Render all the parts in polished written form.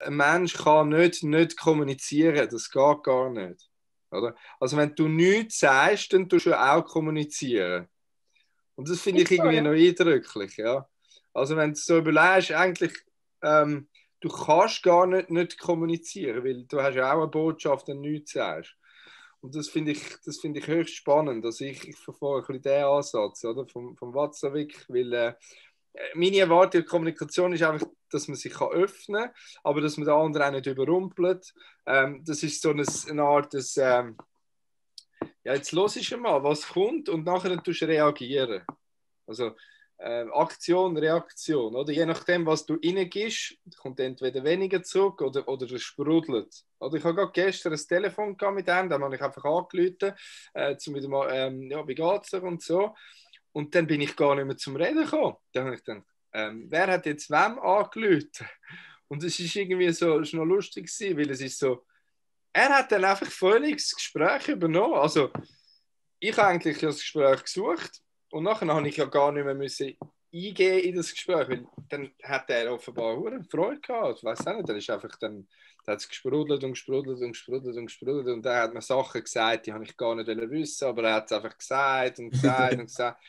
ein Mensch kann nicht kommunizieren, das geht gar nicht. Oder? Also wenn du nichts sagst, dann tust du auch kommunizieren. Und das finde ich irgendwie noch eindrücklich. Ja? Also wenn du so überlegst, eigentlich, du kannst gar nicht kommunizieren, weil du hast ja auch eine Botschaft, wenn du nichts sagst. Und das finde ich höchst spannend. Also ich verfolge ein bisschen diesen Ansatz, oder? Vom Watzlawick, weil meine Erwartung der Kommunikation ist einfach, dass man sich öffnen kann, aber dass man den anderen auch nicht überrumpelt. Das ist so eine Art, ja, jetzt hörst du mal, was kommt und nachher tust du reagieren. Also Aktion, Reaktion. Oder? Je nachdem, was du reingibst, kommt entweder weniger zurück oder es sprudelt. Oder ich habe gerade gestern ein Telefon mit dem, dann habe ich einfach angerufen, zum wieder mal, ja, wie geht's dir und so. Und dann bin ich gar nicht mehr zum Reden gekommen. Dann habe ich gedacht, wer hat jetzt wem angerufen? Und es ist irgendwie so, ist noch lustig gewesen, weil es ist so, er hat dann einfach völlig das Gespräch übernommen. Also ich habe eigentlich das Gespräch gesucht und nachher habe ich ja gar nicht mehr müssen eingehen in das Gespräch, weil dann hat er offenbar eine Freude gehabt. Ich weiß auch nicht, dann ist einfach dann hat es gesprudelt und gesprudelt und gesprudelt und gesprudelt und dann hat man Sachen gesagt, die habe ich gar nicht wissen, aber er hat es einfach gesagt und gesagt und gesagt.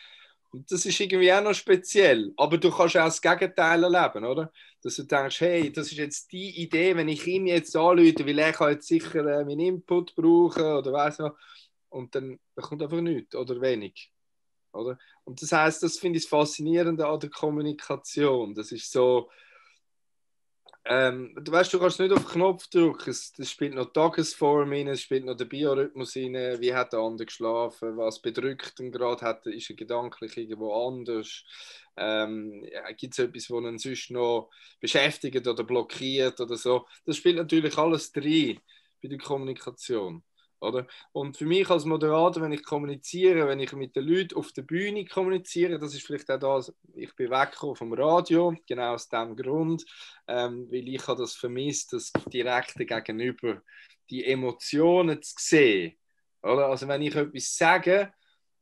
Und das ist irgendwie auch noch speziell. Aber du kannst auch das Gegenteil erleben, oder? Dass du denkst, hey, das ist jetzt die Idee, wenn ich ihm jetzt anrufe, weil er kann jetzt sicher meinen Input brauchen oder weiss noch. Und dann kommt einfach nichts oder wenig. Oder? Und das heisst, das finde ich das Faszinierende an der Kommunikation. Das ist so, du weißt, du kannst nicht auf den Knopf drücken. Es spielt noch die Tagesform rein, es spielt noch der Biorhythmus rein, wie hat der andere geschlafen, was bedrückt ihn gerade, ist er gedanklich irgendwo anders. Gibt es etwas, was ihn sonst noch beschäftigt oder blockiert oder so. Das spielt natürlich alles rein bei der Kommunikation. Oder? Und für mich als Moderator, wenn ich kommuniziere, wenn ich mit den Leuten auf der Bühne kommuniziere, das ist vielleicht auch das, ich bin weggekommen vom Radio, genau aus dem Grund, weil ich habe das vermisst, das direkte Gegenüber, die Emotionen zu sehen. Oder? Also wenn ich etwas sage,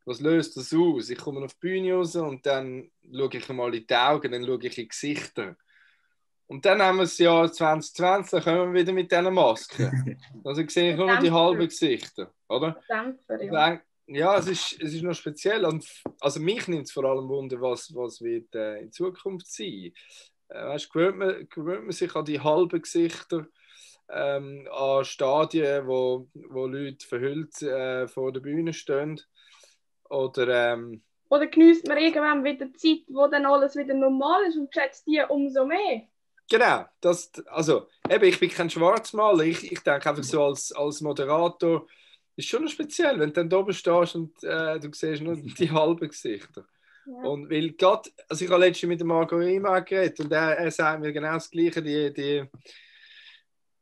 was löst das aus? Ich komme auf die Bühne raus und dann schaue ich mal in die Augen, dann schaue ich in die Gesichter. Und dann haben wir das Jahr 2020, dann kommen wir wieder mit diesen Masken. Also sehe ich nur noch die halben Gesichter, oder? Dämpfer, ja, es ist noch speziell. Und, also mich nimmt es vor allem Wunder, was wird in Zukunft sein. Weißt, gewöhnt man sich an die halben Gesichter, an Stadien, wo Leute verhüllt vor der Bühne stehen? Oder genießt man irgendwann wieder die Zeit, wo dann alles wieder normal ist und schätzt die umso mehr? Genau, ich bin kein Schwarzmaler. Ich denke einfach so als Moderator, ist schon speziell, wenn du dann da oben stehst und du siehst nur die halben Gesichter. Ja. Und weil gerade, also ich habe letztens mit dem Marco Rima geredet und er sagt mir genau das Gleiche,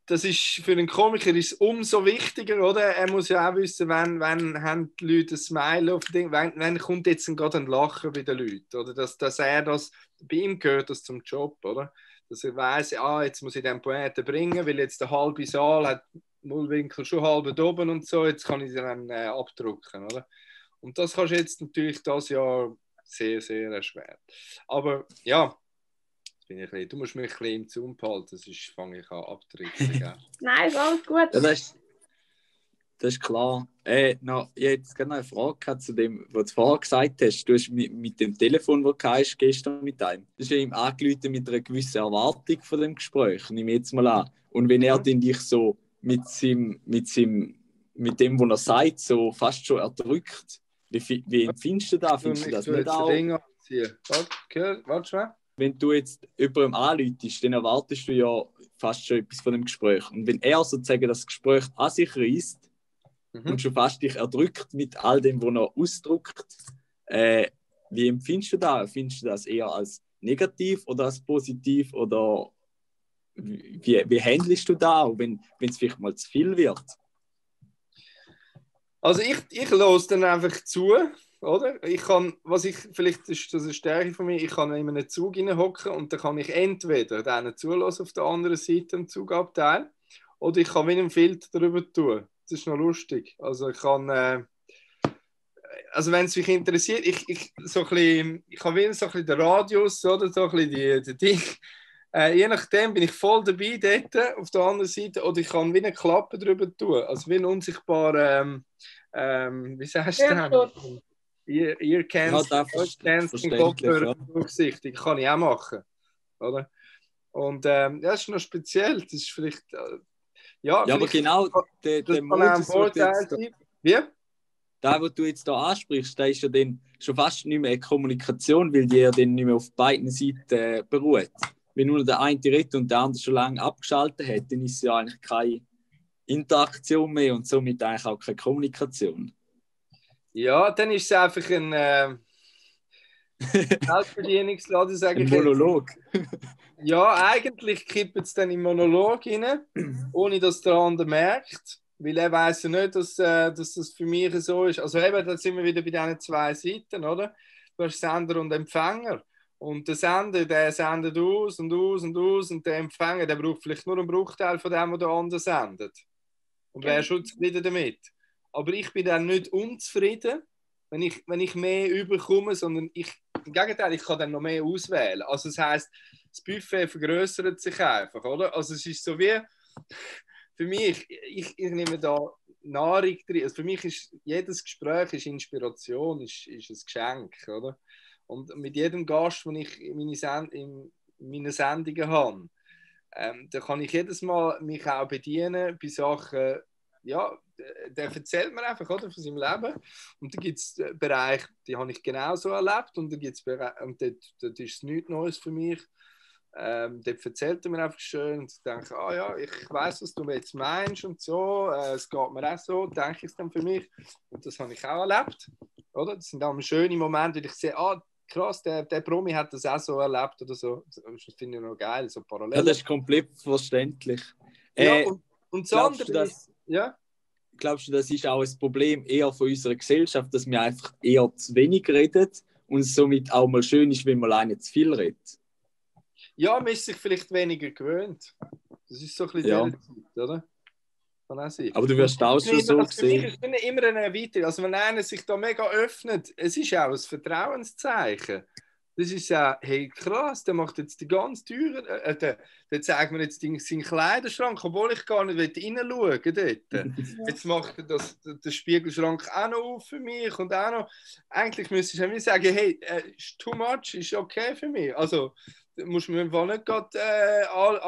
das ist für einen Komiker ist umso wichtiger, oder? Er muss ja auch wissen, wann haben die Leute ein Smile auf dem Ding, wann kommt jetzt gerade ein Lachen bei den Leuten, oder? Dass er das, bei ihm gehört das zum Job, oder? Dass er weiss, jetzt muss ich den Poeten bringen, weil jetzt der halbe Saal hat Nullwinkel schon halb oben und so, jetzt kann ich sie dann abdrucken, oder? Und das kannst du jetzt natürlich das Jahr sehr, sehr erschweren. Aber ja, du musst mich ein bisschen im Zaum behalten, sonst fange ich an abzudrücken. Nein, ist alles gut. Ja, das ist klar. Ich habe jetzt gerne eine Frage zu dem, was du vorher gesagt hast. Du hast mit dem Telefon, das du hast, gestern mit einem, das ist ihm angerufen mit einer gewissen Erwartung von dem Gespräch, nehme ich jetzt mal an. Und wenn er dann dich so mit dem, was er sagt, so fast schon erdrückt, wie empfindest du das? Findest du das nicht auch? Warte mal. Wenn du jetzt jemandem anrufst, dann erwartest du ja fast schon etwas von dem Gespräch. Und wenn er sozusagen das Gespräch an sich reißt und schon fast dich erdrückt mit all dem, was er ausdrückt, wie empfindest du das? Findest du das eher als negativ oder als positiv? Oder wie handelst du das, wenn es vielleicht mal zu viel wird? Also ich höre dann einfach zu. Oder? Vielleicht ist das eine Stärke von mir, ich kann in einen Zug hocken und dann kann ich entweder denen zulassen auf der anderen Seite im Zugabteil oder ich kann wie einen Filter darüber tun. Das ist noch lustig. Also ich kann, also wenn es mich interessiert, ich habe wie so ein bisschen den Radius, oder? So ein bisschen die Dinge. Je nachdem bin ich voll dabei dort auf der anderen Seite oder ich kann wie eine Klappe drüber tun. Also wie ein unsichtbarer, wie sagst du Hörschutz. das? Ear Ja, Canceling, das verständlich. Kopfhörer Ja. durchsichtig. Kann ich auch machen. Oder? Und das ist noch speziell. Das ist vielleicht, ja, Ja, aber vielleicht, genau das der kann auch ein Modus, Vorteil sein. Wie? was du jetzt da ansprichst, der ist ja dann schon fast nicht mehr eine Kommunikation, weil die ja dann nicht mehr auf beiden Seiten beruht. Wenn nur der eine redet und der andere schon lange abgeschaltet hat, dann ist es ja eigentlich keine Interaktion mehr und somit eigentlich auch keine Kommunikation. Ja, dann ist es einfach ein Selbstbedienungsladen, sage Ein ich jetzt. Monolog. Ja, eigentlich kippt es dann im Monolog rein, ohne dass der andere merkt. Weil er weiß ja nicht, dass das für mich so ist. Also eben, da sind wir wieder bei diesen zwei Seiten, oder? Du hast Sender und Empfänger. Und der Sender, der sendet aus und aus und aus. Und der Empfänger, der braucht vielleicht nur einen Bruchteil von dem, was der andere sendet. Und wäre schon zufrieden damit. Aber ich bin dann nicht unzufrieden, wenn ich mehr überkomme, sondern im Gegenteil, ich kann dann noch mehr auswählen. Also das heisst, das Buffet vergrößert sich einfach, oder? Also es ist so wie, für mich, ich nehme da Nahrung drin. Also für mich ist jedes Gespräch ist Inspiration, ist ein Geschenk, oder? Und mit jedem Gast, den ich in meinen Sendungen habe, da kann ich jedes Mal mich auch bedienen bei Sachen, ja, der erzählt mir einfach, oder, von seinem Leben. Und da gibt es Bereiche, die habe ich genauso erlebt und da gibt's Bereiche, und dort ist es nichts Neues für mich. Dort erzählt er mir einfach schön und ich denke, ja, ich weiß, was du jetzt meinst und so, es geht mir auch so, denke ich es dann für mich. Und das habe ich auch erlebt, oder? Das sind auch schöne Momente, wo ich sehe, krass, der Promi hat das auch so erlebt oder so. Das finde ich noch geil, so parallel. Ja, das ist komplett verständlich. Ja, und das glaubst andere du, ist, ja? Glaubst du, das ist auch ein Problem eher von unserer Gesellschaft, dass wir einfach eher zu wenig reden und es somit auch mal schön ist, wenn man alleine zu viel redet? Ja, man ist sich vielleicht weniger gewöhnt. Das ist so ein bisschen Ja. diese Zeit, oder? Kann auch sein. Aber du wirst auch schon so Für mich sehen. ist es immer eine Erweiterung. Also wenn einer sich da mega öffnet, es ist auch ein Vertrauenszeichen. Das ist ja, hey krass, der macht jetzt die ganz teuren, der zeigt mir jetzt seinen Kleiderschrank, obwohl ich gar nicht reinschauen will dort. Jetzt macht er den Spiegelschrank auch noch auf für mich und auch noch, eigentlich müsste ich mir sagen, hey, ist too much, ist okay für mich. Also, da muss man einfach nicht gerade alle,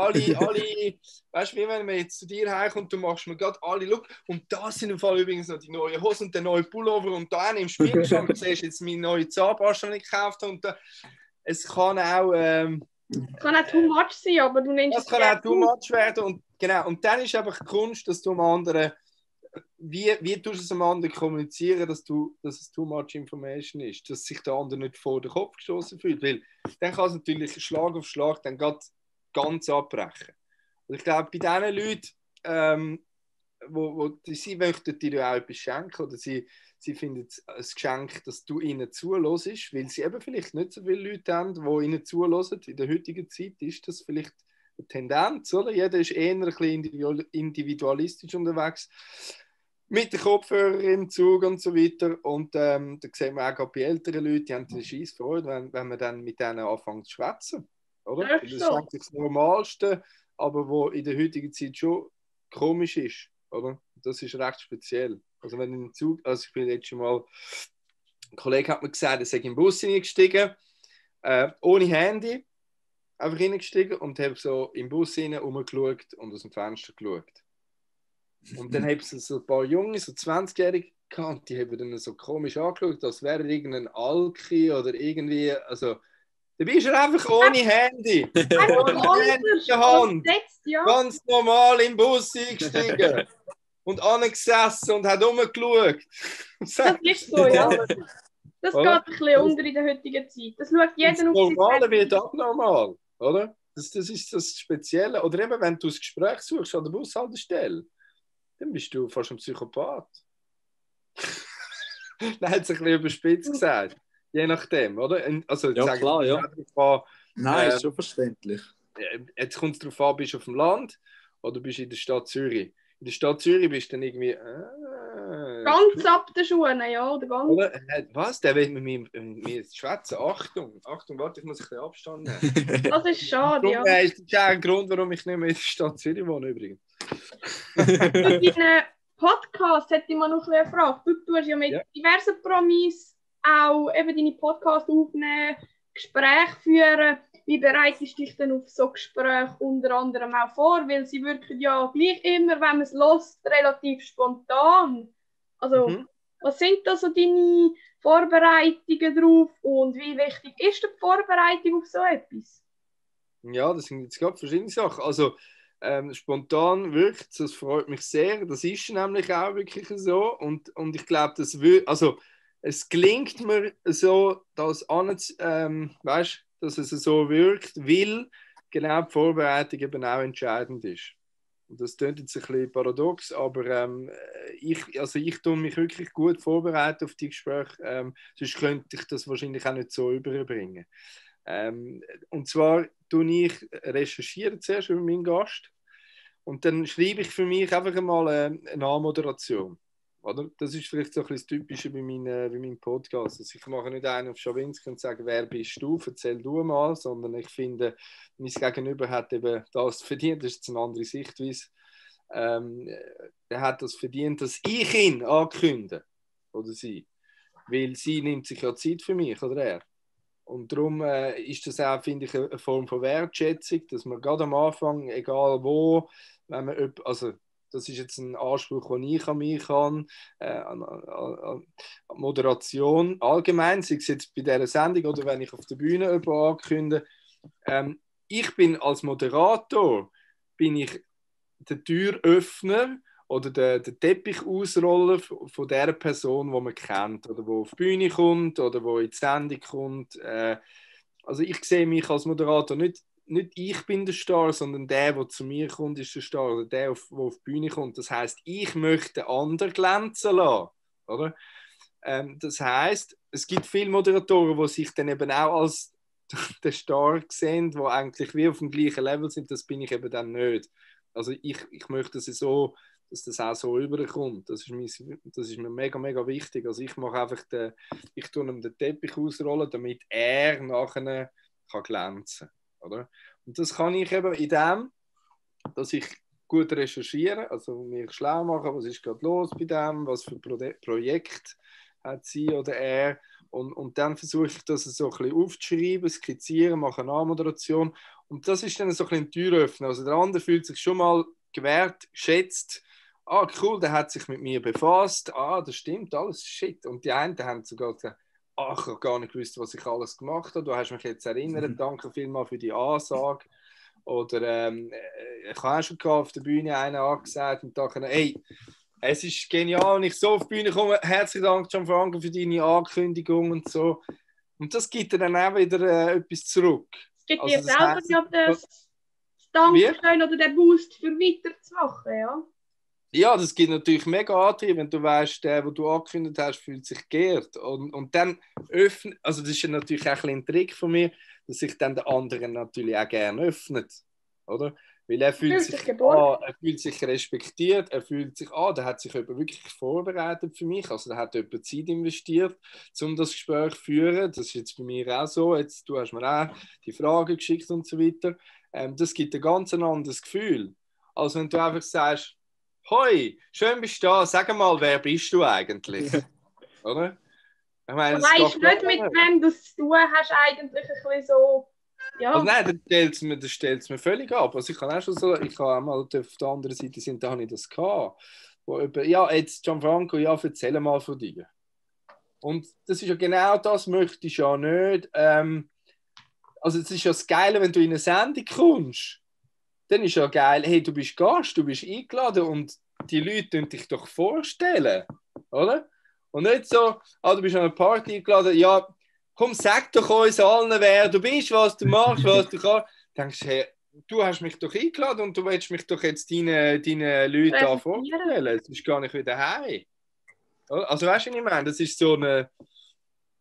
weißt du, wie wenn man jetzt zu dir heimkommt, du machst mir gerade alle, look, und da sind im Fall übrigens noch die neuen Hosen und der neue Pullover und da im Spiegelschrank siehst du jetzt meine neue Zahnpasta, die ich gekauft habe und da, es kann auch kann auch too much sein, aber du nennst das kann auch too much werden und genau, und dann ist einfach die Kunst, dass du am anderen wie tust du es am anderen kommunizieren, dass es too much information ist, dass sich der andere nicht vor den Kopf gestoßen fühlt, weil dann kann es natürlich Schlag auf Schlag dann ganz abbrechen. Und ich glaube, bei diesen Leuten, sie möchten dir auch etwas schenken oder sie finden es ein Geschenk, dass du ihnen zuhörst, weil sie eben vielleicht nicht so viele Leute haben, die ihnen zuhören. In der heutigen Zeit ist das vielleicht eine Tendenz, oder? Jeder ist eher ein bisschen individualistisch unterwegs. Mit den Kopfhörern im Zug und so weiter. Und da sehen wir auch bei älteren Leuten, die haben eine scheisse Freude, wenn man dann mit denen anfängt zu schwätzen. Oder? Das ist eigentlich das Normalste, aber was in der heutigen Zeit schon komisch ist. Oder? Das ist recht speziell. Also wenn im Zug, also ich bin jetzt schon mal, ein Kollege hat mir gesagt, er sei im Bus hineingestiegen, ohne Handy, einfach hineingestiegen und habe so im Bus hinein rumgeschaut und aus dem Fenster geschaut. Und dann haben sie so ein paar Junge, so 20-Jährige gehabt, und die haben dann so komisch angeschaut, als wäre irgendein Alki oder irgendwie, also da bist du einfach ohne Handy. Ohne Handy in der Hand. Ganz normal im Bus eingestiegen. Und angesessen und hat rumgeschaut. Das ist so, ja. Das geht ein bisschen unter in der heutigen Zeit. Das schaut jeder auf sich. Das Normale wird abnormal, oder? Das ist das Spezielle. Oder eben, wenn du ein Gespräch suchst an der Bushaltestelle, dann bist du fast ein Psychopath. Dann hat es ein bisschen überspitzt gesagt. Je nachdem, oder? Also, ja, klar, ja. Nein, ist schon verständlich. Jetzt kommt es darauf an, bist du auf dem Land oder bist du in der Stadt Zürich. In der Stadt Zürich bist du dann irgendwie, Ganz ab den Schuhen, ja, oder ganz. Oder? Was? Der will mit mir schwätzen. Achtung, warte, ich muss ein bisschen Abstand nehmen. Das ist schade, ja. Das ist auch ein Grund, warum ich nicht mehr in der Stadt Zürich wohne, übrigens. Für deinen Podcast hätte ich mal noch eine Frage. Du tust ja mit diversen Promis auch eben deine Podcasts aufnehmen, Gespräche führen. Wie bereitest du dich denn auf so Gespräche unter anderem auch vor? Weil sie wirken ja gleich immer, wenn man es hört, relativ spontan. Also, was sind da so deine Vorbereitungen drauf und wie wichtig ist die Vorbereitung auf so etwas? Ja, das sind jetzt gerade verschiedene Sachen. Also, spontan wirkt, das freut mich sehr. Das ist nämlich auch wirklich so. Und ich glaube, es gelingt mir so, dass dass es so wirkt, weil genau die Vorbereitung eben auch entscheidend ist. Und das klingt jetzt ein bisschen paradox, aber ich tue mich wirklich gut vorbereiten auf die Gespräche, sonst könnte ich das wahrscheinlich auch nicht so überbringen. Und zwar recherchiere ich zuerst über meinen Gast und dann schreibe ich für mich einfach einmal eine Anmoderation. Oder? Das ist vielleicht so ein bisschen das Typische bei meinem Podcast. Also ich mache nicht einen auf Schawinski und sage, wer bist du, erzähl du mal, sondern ich finde, mein Gegenüber hat eben das verdient, das ist eine andere Sichtweise. Er hat das verdient, dass ich ihn ankündige, oder sie. Weil sie nimmt sich ja Zeit für mich, oder er. Und darum ist das auch, finde ich, eine Form von Wertschätzung, dass man gerade am Anfang, egal wo, wenn man, also das ist jetzt ein Anspruch, den ich an mich habe, an Moderation allgemein, sei es jetzt bei dieser Sendung oder wenn ich auf der Bühne jemanden ankündige. Ich bin als Moderator, der Türöffner oder der Teppichausroller von der Person, die man kennt oder die auf die Bühne kommt oder die in die Sendung kommt. Also ich sehe mich als Moderator nicht ich bin der Star, sondern der zu mir kommt, ist der Star oder der, der auf die Bühne kommt. Das heisst, ich möchte den anderen glänzen lassen. Oder? Das heisst, es gibt viele Moderatoren, die sich dann eben auch als der Star sehen, die eigentlich wie auf dem gleichen Level sind. Das bin ich eben dann nicht. Also ich möchte es so, dass das auch so überkommt. Das ist mir mega, mega wichtig. Also ich mache einfach ich tue ihm den Teppich ausrollen, damit er nachher glänzen kann. Oder? Und das kann ich eben in dem, dass ich gut recherchiere, also mich schlau mache, was ist gerade los bei dem, was für Projekt hat sie oder er und dann versuche ich das so ein bisschen aufzuschreiben, skizzieren, mache eine Anmoderation und das ist dann so ein bisschen ein Türöffner. Also der andere fühlt sich schon mal gewährt, schätzt, cool, der hat sich mit mir befasst, das stimmt, alles shit. Und die einen haben sogar gesagt, ich habe gar nicht gewusst, was ich alles gemacht habe. Du hast mich jetzt erinnert. Danke vielmals für die Ansage. Oder ich habe auch schon auf der Bühne einen angesagt und dachte, hey, es ist genial, wenn ich so auf die Bühne komme. Herzlichen Dank, Gianfranco, für deine Ankündigung und so. Und das gibt dir dann auch wieder etwas zurück. Es gibt dir selber ja das Dankeschön oder den Boost für weiterzumachen, ja? Ja, das gibt natürlich mega Antrieb, wenn du weißt, der, den du angekündigt hast, fühlt sich geehrt. Und dann öffnet, also das ist ja natürlich auch ein Trick von mir, dass sich dann der andere natürlich auch gerne öffnet. Oder? Weil er fühlt sich respektiert, er fühlt sich, der hat sich jemand wirklich vorbereitet für mich, also der hat jemand Zeit investiert, um das Gespräch zu führen. Das ist jetzt bei mir auch so, jetzt, du hast mir auch die Frage geschickt und so weiter. Das gibt ein ganz anderes Gefühl, als wenn du einfach sagst, hoi, schön bist du da, sag mal, wer bist du eigentlich? Oder? Ich meine, du weißt nicht, mit wem du es zu tun hast, eigentlich ein bisschen so. Ja. Also nein, das stellt es mir völlig ab. Also ich habe auch mal auf der anderen Seite da habe ich das gehabt. Ja, jetzt Gianfranco, ja, erzähl mal von dir. Und das ist ja genau das, möchte ich ja nicht. Also es ist ja das Geile, wenn du in eine Sendung kommst. Dann ist ja geil, hey, du bist Gast, du bist eingeladen und die Leute dich doch vorstellen, oder? Und nicht so, du bist an einer Party eingeladen, ja, komm, sag doch uns allen, wer du bist, was du machst, was du kannst. Dann denkst du, hey, du hast mich doch eingeladen und du willst mich doch jetzt deinen Leuten da vorstellen. Es ist gar nicht wieder heim. Also weißt du, was ich meine? Das ist so eine...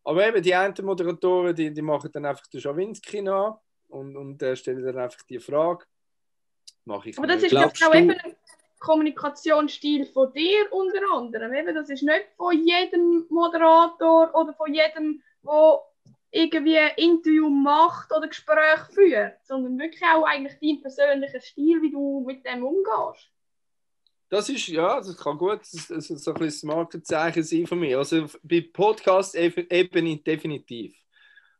Aber eben, die einen Moderatoren, die machen dann einfach den Schawinski nach und stellen dann einfach die Frage. Aber das ist jetzt auch eben Kommunikationsstil von dir unter anderem. Eben, das ist nicht von jedem Moderator oder von jedem, der irgendwie ein Interview macht oder Gespräch führt, sondern wirklich auch eigentlich dein persönlicher Stil, wie du mit dem umgehst. Das ist, ja, das kann gut so ein bisschen das Markenzeichen sein von mir. Also bei Podcast eben definitiv.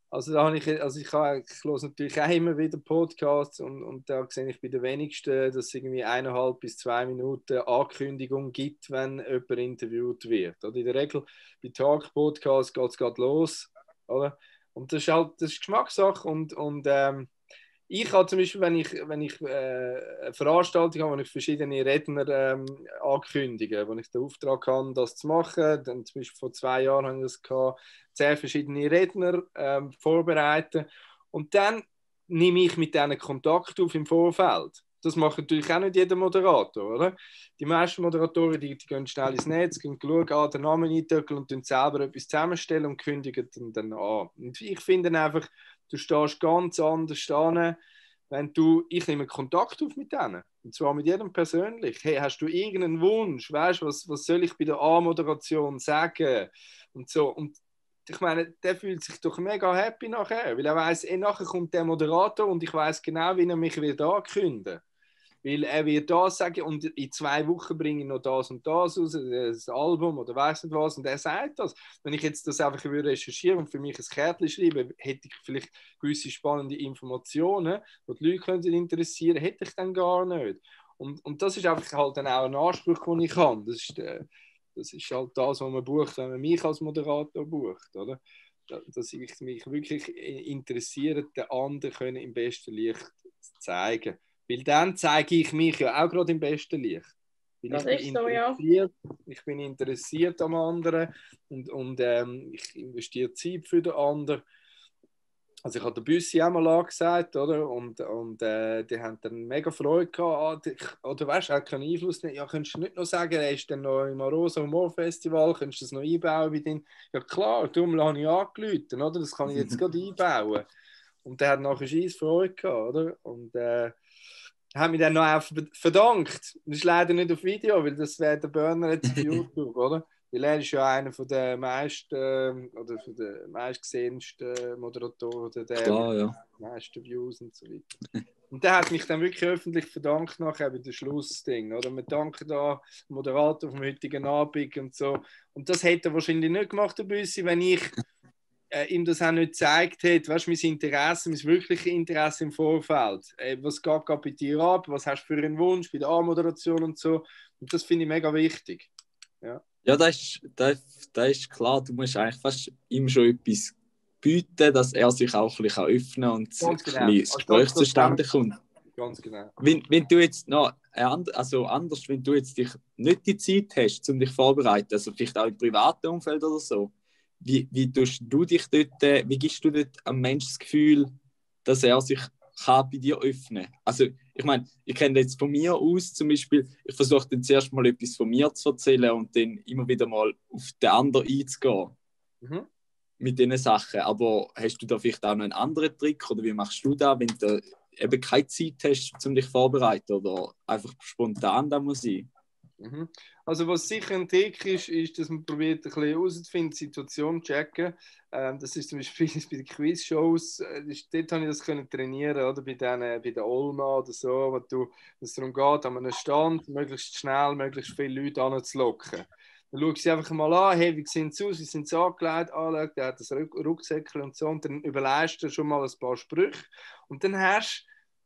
Also, ich höre natürlich auch immer wieder Podcasts und da sehe ich bei den wenigsten, dass es irgendwie 1,5 bis 2 Minuten Ankündigung gibt, wenn jemand interviewt wird. Oder in der Regel bei Talk-Podcasts geht es gerade los. Oder? Und das ist Geschmackssache und ich habe zum Beispiel, wenn ich eine Veranstaltung habe, wo ich verschiedene Redner ankündige, wo ich den Auftrag habe, das zu machen, dann zum Beispiel vor 2 Jahren habe ich das gehabt, 10 verschiedene Redner vorbereiten und dann nehme ich mit denen Kontakt auf im Vorfeld. Das macht natürlich auch nicht jeder Moderator, oder? Die meisten Moderatoren, die gehen schnell ins Netz, gehen schauen, den Namen eindrücken und dann selber etwas zusammenstellen und kündigen dann an. Und ich finde einfach, du stehst ganz anders da, wenn ich nehme Kontakt auf mit denen. Und zwar mit jedem persönlich. Hey, hast du irgendeinen Wunsch? Weißt du, was soll ich bei der A-Moderation sagen? Und so. Und ich meine, der fühlt sich doch mega happy nachher, weil er weiss, nachher kommt der Moderator und ich weiss genau, wie er mich wird ankündigen. Weil er wird das sagen und in 2 Wochen bringe ich noch das und das raus, das Album oder weiss nicht was. Und er sagt das. Wenn ich jetzt das einfach recherchieren und für mich ein Kärtchen schreiben, hätte ich vielleicht gewisse spannende Informationen, die Leute könnten interessieren, hätte ich dann gar nicht. Und das ist einfach halt dann auch ein Anspruch, den ich habe. Das ist halt das, was man bucht, wenn man mich als Moderator bucht, oder? Dass ich mich wirklich interessiere, den anderen im besten Licht zeigen. Weil dann zeige ich mich ja auch gerade im besten Licht. Weil das ist so, ja. Ich bin interessiert am anderen und ich investiere Zeit für den anderen. Also ich habe der Büssi auch mal angesagt, oder? Und die haben dann mega Freude gehabt. Oder weißt du, er hat keinen Einfluss nehmen. Ja, könntest du nicht noch sagen, er ist dann noch im Arosa Humor Festival, könntest du das noch einbauen bei den... Ja klar, darum habe ich angerufen, oder? Das kann ich jetzt gerade einbauen. Und der hat nachher scheisse Freude gehabt, oder? Und hat mich dann noch auch verdankt. Das ist leider nicht auf Video, weil das wäre der Burner jetzt auf YouTube, oder? Weil er ist ja einer von den meisten oder von den meistgesehensten Moderatoren oder der Klar, ja. meisten Views und so weiter. Und der hat mich dann wirklich öffentlich verdankt nachher bei dem Schlussding, oder? Wir danken da dem Moderator vom heutigen Abend und so. Und das hätte er wahrscheinlich nicht gemacht, der Büssi, wenn ich ihm das auch nicht gezeigt hat, weißt du, mein Interesse, mein wirkliches Interesse im Vorfeld. Was geht bei dir ab? Was hast du für einen Wunsch bei der A-Moderation und so? Und das finde ich mega wichtig. Ja, das ist klar. Du musst eigentlich fast ihm schon etwas bieten, dass er sich auch ein bisschen öffnen kann und ein bisschen das Gespräch zustande kommt. Ganz genau. Wenn du jetzt noch anders, wenn du jetzt dich nicht die Zeit hast, um dich vorzubereiten, also vielleicht auch im privaten Umfeld oder so, wie tust du dich dort, wie gibst du dort einem Menschen das Gefühl, dass er sich kann bei dir öffnen kann? Also, ich meine, ich kenne jetzt von mir aus zum Beispiel, ich versuche dann zuerst mal etwas von mir zu erzählen und dann immer wieder mal auf den anderen einzugehen. Mhm. Mit diesen Sachen. Aber hast du da vielleicht auch noch einen anderen Trick oder wie machst du das, wenn du eben keine Zeit hast, um dich vorzubereiten oder einfach spontan da muss sein? Mhm. Also was sicher ein Trick ist, dass man probiert, ein bisschen herauszufinden, die Situation zu checken. Das ist zum Beispiel bei den Quiz-Shows, dort habe ich das können trainieren, oder? Bei der Olma oder so, wo es darum geht, an einem Stand möglichst schnell, möglichst viele Leute anzulocken. Dann schaust du sie einfach mal an, hey, wie sehen sie aus, wie sind sie angelegt, der hat das Rucksäckchen und so, und dann überlegst du schon mal ein paar Sprüche. Und dann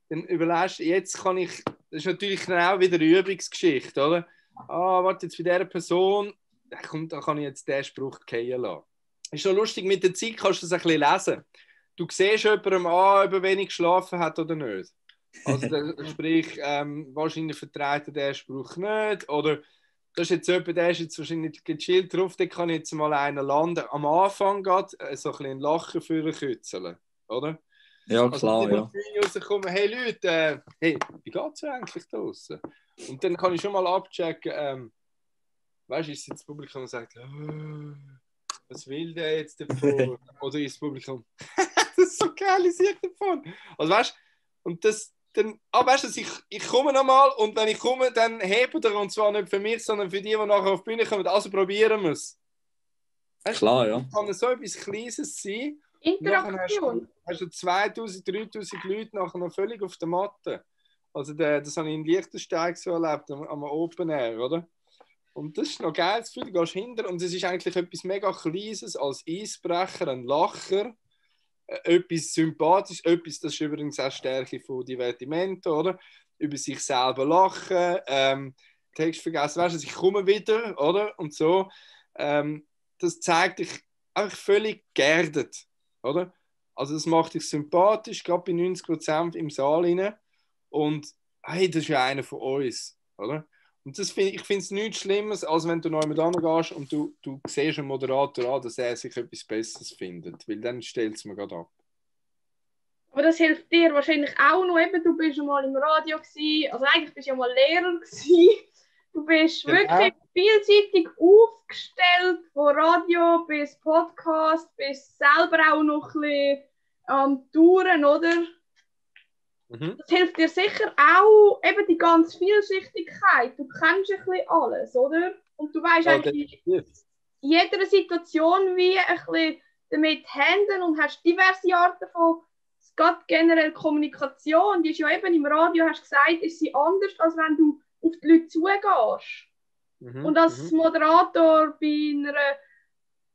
überlegst du, jetzt kann ich, das ist natürlich dann auch wieder eine Übungsgeschichte, oder? Warte, jetzt bei dieser Person, da kann ich jetzt diesen Spruch fallen lassen. Ist schon lustig, mit der Zeit kannst du das ein bisschen lesen. Du siehst jemandem an, ob er wenig geschlafen hat oder nicht. Also sprich, wahrscheinlich vertreibt er diesen Spruch nicht, oder das ist jetzt jemand, der ist jetzt wahrscheinlich gechillt drauf, da kann jetzt mal einer landen. Am Anfang geht so ein bisschen ein Lachen für ein Kützeln, oder? Ja, klar, also, ja. Rauskommen, hey Leute, hey, wie geht es eigentlich draußen? Und dann kann ich schon mal abchecken, weißt du, ist jetzt das Publikum und sagt, was will der jetzt davon? Oder ist das Publikum, das ist so geil, ich sehe davon. Also weißt du, und das dann, weißt du, ich komme nochmal und wenn ich komme, dann hebt er, und zwar nicht für mich, sondern für die nachher auf die Bühne kommen, also probieren wir es. Klar, ja. Kann so etwas Kleines sein. Interaktion. Hast du 2000, 3000 Leute nachher noch völlig auf der Matte. Also das habe ich in Liechtenstein so erlebt, am Open Air, oder? Und das ist noch geil, das Gefühl, du gehst hinter und es ist eigentlich etwas mega Kleines als Eisbrecher, ein Lacher, etwas Sympathisches, etwas, das ist übrigens auch Stärke von Divertimento, oder? Über sich selber lachen, Text vergessen, weißt du, ich komme wieder, oder? Und so. Das zeigt dich einfach völlig geerdet, oder? Also das macht dich sympathisch, gerade bei 90% im Saal rein. Und hey, das ist ja einer von uns, oder? Und ich finde es nichts Schlimmes, als wenn du neu mit gehst und du siehst einen Moderator an, dass er sich etwas Besseres findet, weil dann stellt es mir gerade ab. Aber das hilft dir wahrscheinlich auch noch, eben, du bist schon mal im Radio gewesen, also eigentlich bist du ja mal Lehrer gewesen. Du bist wirklich vielseitig aufgestellt, von Radio bis Podcast, bis selber auch noch ein bisschen am Touren, oder? Mhm. Das hilft dir sicher auch, eben die ganze Vielschichtigkeit. Du kennst ein bisschen alles, oder? Und du weißt eigentlich in jeder Situation wie ein bisschen damit handeln und hast diverse Arten von, es geht generell Kommunikation, die ist ja eben im Radio, hast du gesagt, ist sie anders, als wenn du auf die Leute zugehst. Und als Moderator bei einer,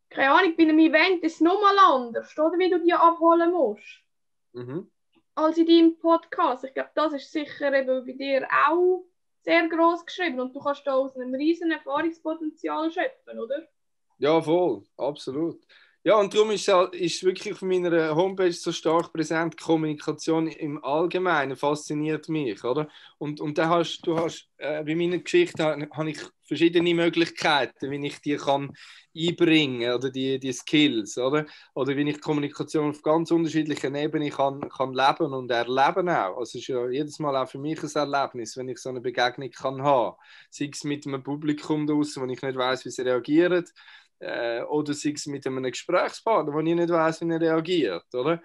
keine Ahnung, bei einem Event ist es nochmal anders, oder? Wie du die abholen musst. Als in deinem Podcast. Ich glaube, das ist sicher eben bei dir auch sehr gross geschrieben und du kannst da aus einem riesen Erfahrungspotenzial schöpfen, oder? Ja, voll, absolut. Ja, und darum ist wirklich auf meiner Homepage so stark präsent, Kommunikation im Allgemeinen fasziniert mich, oder? Und dann bei meiner Geschichte habe ich verschiedene Möglichkeiten, wie ich die kann einbringen oder die Skills, oder? Oder wie ich Kommunikation auf ganz unterschiedlichen Ebenen kann leben und erleben auch. Also es ist ja jedes Mal auch für mich ein Erlebnis, wenn ich so eine Begegnung kann haben. Sei es mit einem Publikum draussen, wo ich nicht weiss, wie sie reagieren, oder sei es mit einem Gesprächspartner, wo ich nicht weiss, wie er reagiert, oder?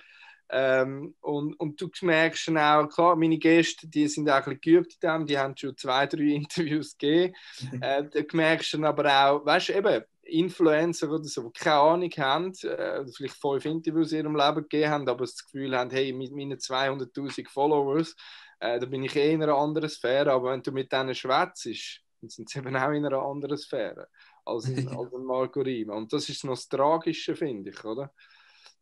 Und du merkst dann auch, klar, meine Gäste, die sind auch ein bisschen geübt in dem, die haben schon 2, 3 Interviews gegeben. Du merkst dann aber auch, weißt du, eben, Influencer oder so, die keine Ahnung haben, vielleicht 5 Interviews in ihrem Leben gegeben haben, aber das Gefühl haben, hey, mit meinen 200'000 Followers, da bin ich in einer anderen Sphäre, aber wenn du mit denen schwätzt, dann sind sie eben auch in einer anderen Sphäre als ein Marco Rima. Und das ist noch das Tragische, finde ich, oder?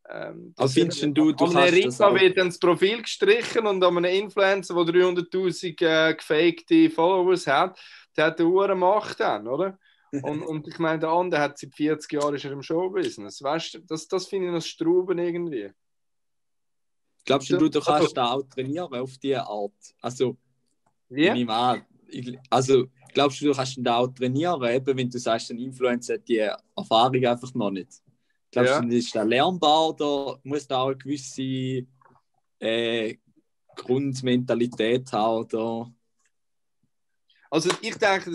Aber findest du kannst das auch... wird dann das Profil gestrichen und an einem Influencer, der 300'000 gefakte Followers hat, der hat eine hohe Macht dann, oder? Und ich meine, der andere hat seit 40 Jahren ist er im Showbusiness. Weißt du, das finde ich noch Strauben irgendwie. Glaubst du, du kannst da auch trainieren auf diese Art? Also, wie? Glaubst du, du kannst da auch trainieren, eben wenn du sagst, ein Influencer hat die Erfahrung einfach noch nicht? Glaubst du, ist das lernbar oder muss da auch eine gewisse Grundmentalität haben? Oder? Also ich denke,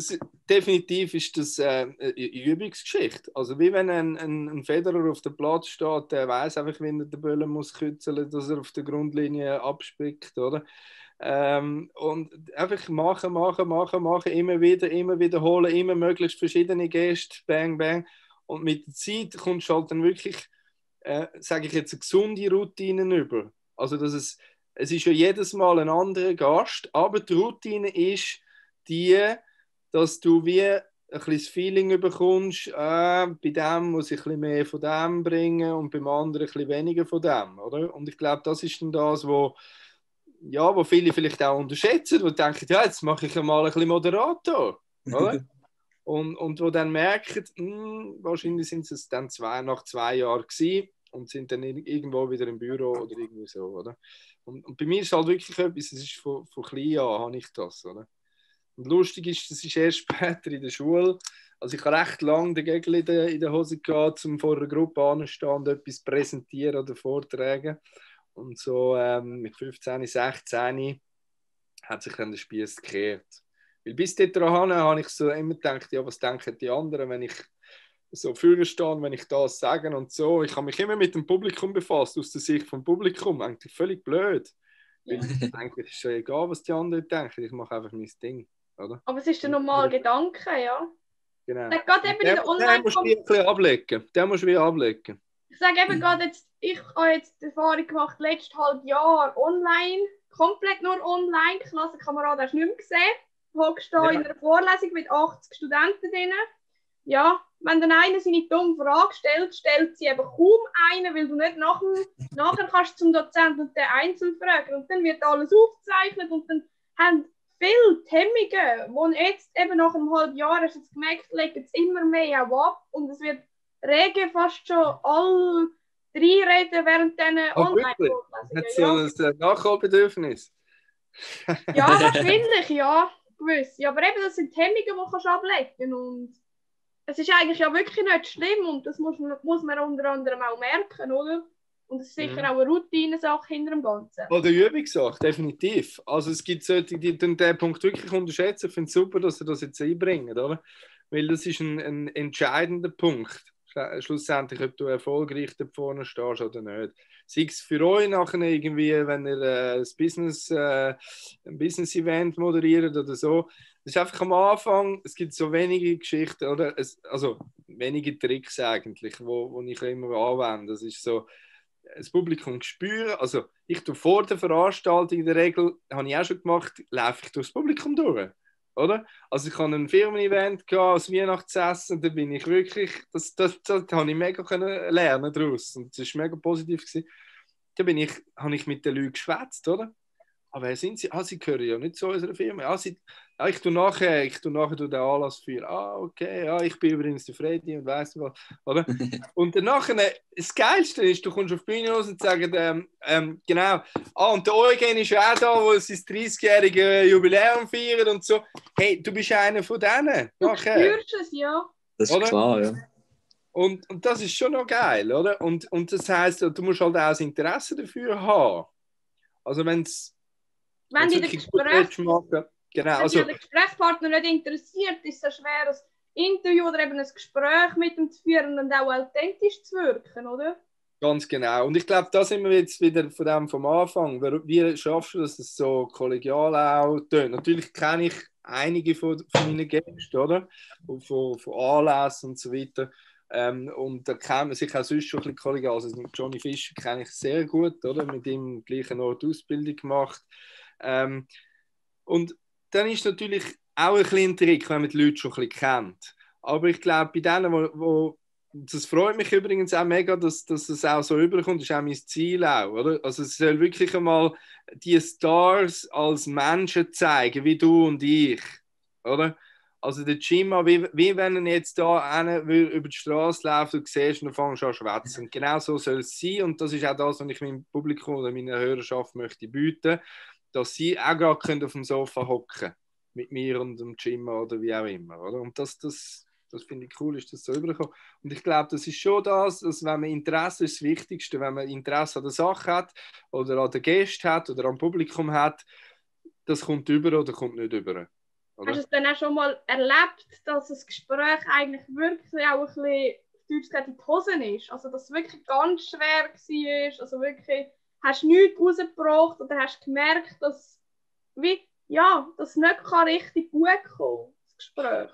definitiv ist das eine Übungsgeschichte. Also wie wenn ein Federer auf dem Platz steht, der weiß einfach, wie er den Böllen muss kützeln, dass er auf der Grundlinie abspickt, oder? Und einfach machen, immer wiederholen, immer möglichst verschiedene Gäste, bang, bang. Und mit der Zeit kommst du halt dann wirklich, sage ich jetzt, eine gesunde Routine über. Also dass es ist ja jedes Mal ein anderer Gast, aber die Routine ist die, dass du wie ein bisschen das Feeling bekommst, bei dem muss ich ein bisschen mehr von dem bringen und beim anderen ein bisschen weniger von dem, oder? Und ich glaube, das ist dann das, wo viele vielleicht auch unterschätzen, wo denken, ja, jetzt mache ich mal ein bisschen Moderator, oder? und wo dann merken, wahrscheinlich sind es dann nach 2 Jahren gewesen und sind dann irgendwo wieder im Büro oder irgendwie so, oder? Und bei mir ist halt wirklich etwas, es ist von klein an habe ich das, oder? Und lustig ist, das ist erst später in der Schule. Also ich habe recht lange den Gegel in der Hose gehabt, um vor einer Gruppe anzustehen und etwas präsentieren oder vortragen. Und so mit 15, 16 hat sich dann der Spieß gekehrt. Weil bis dahin habe ich so immer gedacht, ja, was denken die anderen, wenn ich so vorne stehe, wenn ich das sage und so. Ich habe mich immer mit dem Publikum befasst, aus der Sicht vom Publikum. Eigentlich völlig blöd. Ja. Eigentlich ist es schon egal, was die anderen denken. Ich mache einfach mein Ding, oder? Aber es ist der normale Gedanke, ja. Genau. Dann geht eben in der Den musst du wie ein bisschen ablegen. Den musst du wie ablegen. Ich sage eben gerade jetzt, ich habe jetzt die Erfahrung gemacht, letztes halbe Jahr online, komplett nur online. Klassenkameraden hast du nicht mehr gesehen. Hockst da in einer Vorlesung mit 80 Studenten drin. Ja, wenn dann einer seine dumme Frage stellt, stellt sie eben kaum eine, weil du nicht nachher kannst zum Dozenten und den einzeln fragen. Und dann wird alles aufgezeichnet und dann haben viele die Hemmungen, die jetzt eben nach einem halben Jahr, hast du jetzt gemerkt, legen es immer mehr auch ab und es wird rege fast schon alle reinreden während diesen Online-Vorlesungen. Hat so ein Nachholbedürfnis? Ja, wahrscheinlich, ja. Gewiss. Ja, aber eben, das sind die Hemmungen, die du ablegen kannst. Und es ist eigentlich ja wirklich nicht schlimm und das muss man unter anderem auch merken, oder? Und es ist sicher auch eine Routine-Sache hinter dem Ganzen. Oder Übungssache, definitiv. Also es gibt solche, die den Punkt wirklich unterschätzen. Ich finde es super, dass sie das jetzt einbringen, oder? Weil das ist ein entscheidender Punkt. Schlussendlich, ob du erfolgreich da vorne stehst oder nicht. Sei es für euch nachher irgendwie, wenn ihr ein Business-Event moderiert oder so. Das ist einfach am Anfang, es gibt so wenige Geschichten, oder? Also wenige Tricks eigentlich, wo ich immer anwende. Das ist so, das Publikum spüren. Also ich tue vor der Veranstaltung in der Regel, habe ich auch schon gemacht, laufe ich durchs Publikum durch. Oder? Also ich habe ein Firmen-Event gehabt, ein Weihnachtsessen, da bin ich wirklich, das habe ich mega können lernen daraus und das war mega positiv gewesen. Da habe ich mit den Leuten geschwätzt, oder? Aber wer sind sie? Sie gehören ja nicht zu unserer Firma. Ich tue nachher den Anlass führen. Okay, ich bin übrigens der Freddy und weiss was. Oder? Und danach, das Geilste ist, du kommst auf die Bühne raus und sagst, genau, und der Eugen ist ja auch da, der sein 30-jähriges Jubiläum feiert und so. Hey, du bist einer von denen. Du spürst es, ja. Das ist oder? Klar, ja. Und das ist schon noch geil, oder? Und das heisst, du musst halt auch das Interesse dafür haben. Also wenn dich der Gesprächspartner nicht interessiert, ist es schwer, ein Interview oder eben ein Gespräch mit ihm zu führen und auch authentisch zu wirken, oder? Ganz genau. Und ich glaube, da sind wir jetzt wieder von dem vom Anfang. Wie schaffst du, dass es so kollegial auch tönt? Natürlich kenne ich einige von meinen Gästen, oder? Von Anlässen und so weiter. Und da kennt man sich auch sonst schon ein bisschen kollegial. Also Johnny Fischer kenne ich sehr gut, oder? Mit ihm am gleichen Ort Ausbildung gemacht. Und dann ist natürlich auch ein bisschen ein Trick, wenn man die Leute schon ein bisschen kennt. Aber ich glaube, bei denen, wo das freut mich übrigens auch mega, dass es auch so rüberkommt, das ist auch mein Ziel auch, oder? Also es soll wirklich einmal die Stars als Menschen zeigen, wie du und ich, oder? Also der Jimma, wie wenn er jetzt da über die Straße läuft und siehst, und dann fängst du an zu schwätzen. Genau so soll es sein und das ist auch das, was ich meinem Publikum oder meiner Hörerschaft möchte bieten, dass sie auch gerade auf dem Sofa hocken mit mir und dem Jimma oder wie auch immer, oder? Und das finde ich cool, ist das so rübergekommen. Und ich glaube, das ist schon das, dass wenn man Interesse ist, das Wichtigste, wenn man Interesse an der Sache hat oder an den Gästen hat oder am Publikum hat, das kommt über oder kommt nicht über. Oder? Hast du es dann auch schon mal erlebt, dass das Gespräch eigentlich wirklich auch ein bisschen in die Hosen ist? Also, dass es wirklich ganz schwer war? Also wirklich, hast du nichts rausgebracht oder hast du gemerkt, dass das nicht richtig gut kommen, das Gespräch?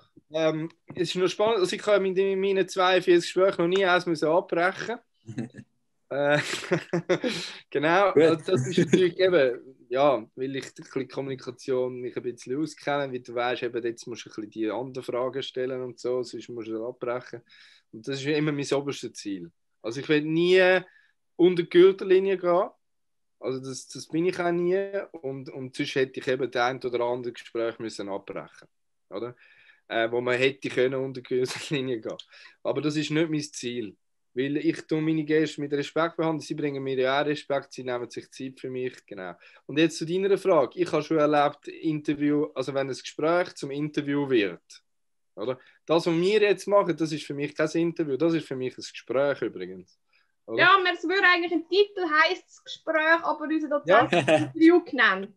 Es ist noch spannend, also ich habe in meinen 42 Gesprächen noch nie eins abbrechen. Genau, also das ist natürlich eben, weil ich die Kommunikation mich ein bisschen auskenne, wie du weißt, eben jetzt musst du ein bisschen die anderen Fragen stellen und so, sonst musst du abbrechen. Und das ist immer mein oberstes Ziel. Also ich will nie unter die Gürtellinie gehen, also das bin ich auch nie und sonst hätte ich eben das ein oder andere Gespräch müssen abbrechen, oder? Wo man hätte können unter die Gürtellinie gehen. Aber das ist nicht mein Ziel. Weil ich tue meine Gäste mit Respekt behandeln, sie bringen mir ja auch Respekt, sie nehmen sich Zeit für mich, genau. Und jetzt zu deiner Frage. Ich habe schon erlebt, also wenn ein Gespräch zum Interview wird, oder? Das, was wir jetzt machen, das ist für mich kein Interview, das ist für mich ein Gespräch übrigens. Oder? Ja, es würde eigentlich im Titel heisst das Gespräch, aber unser Dozent Interview genannt.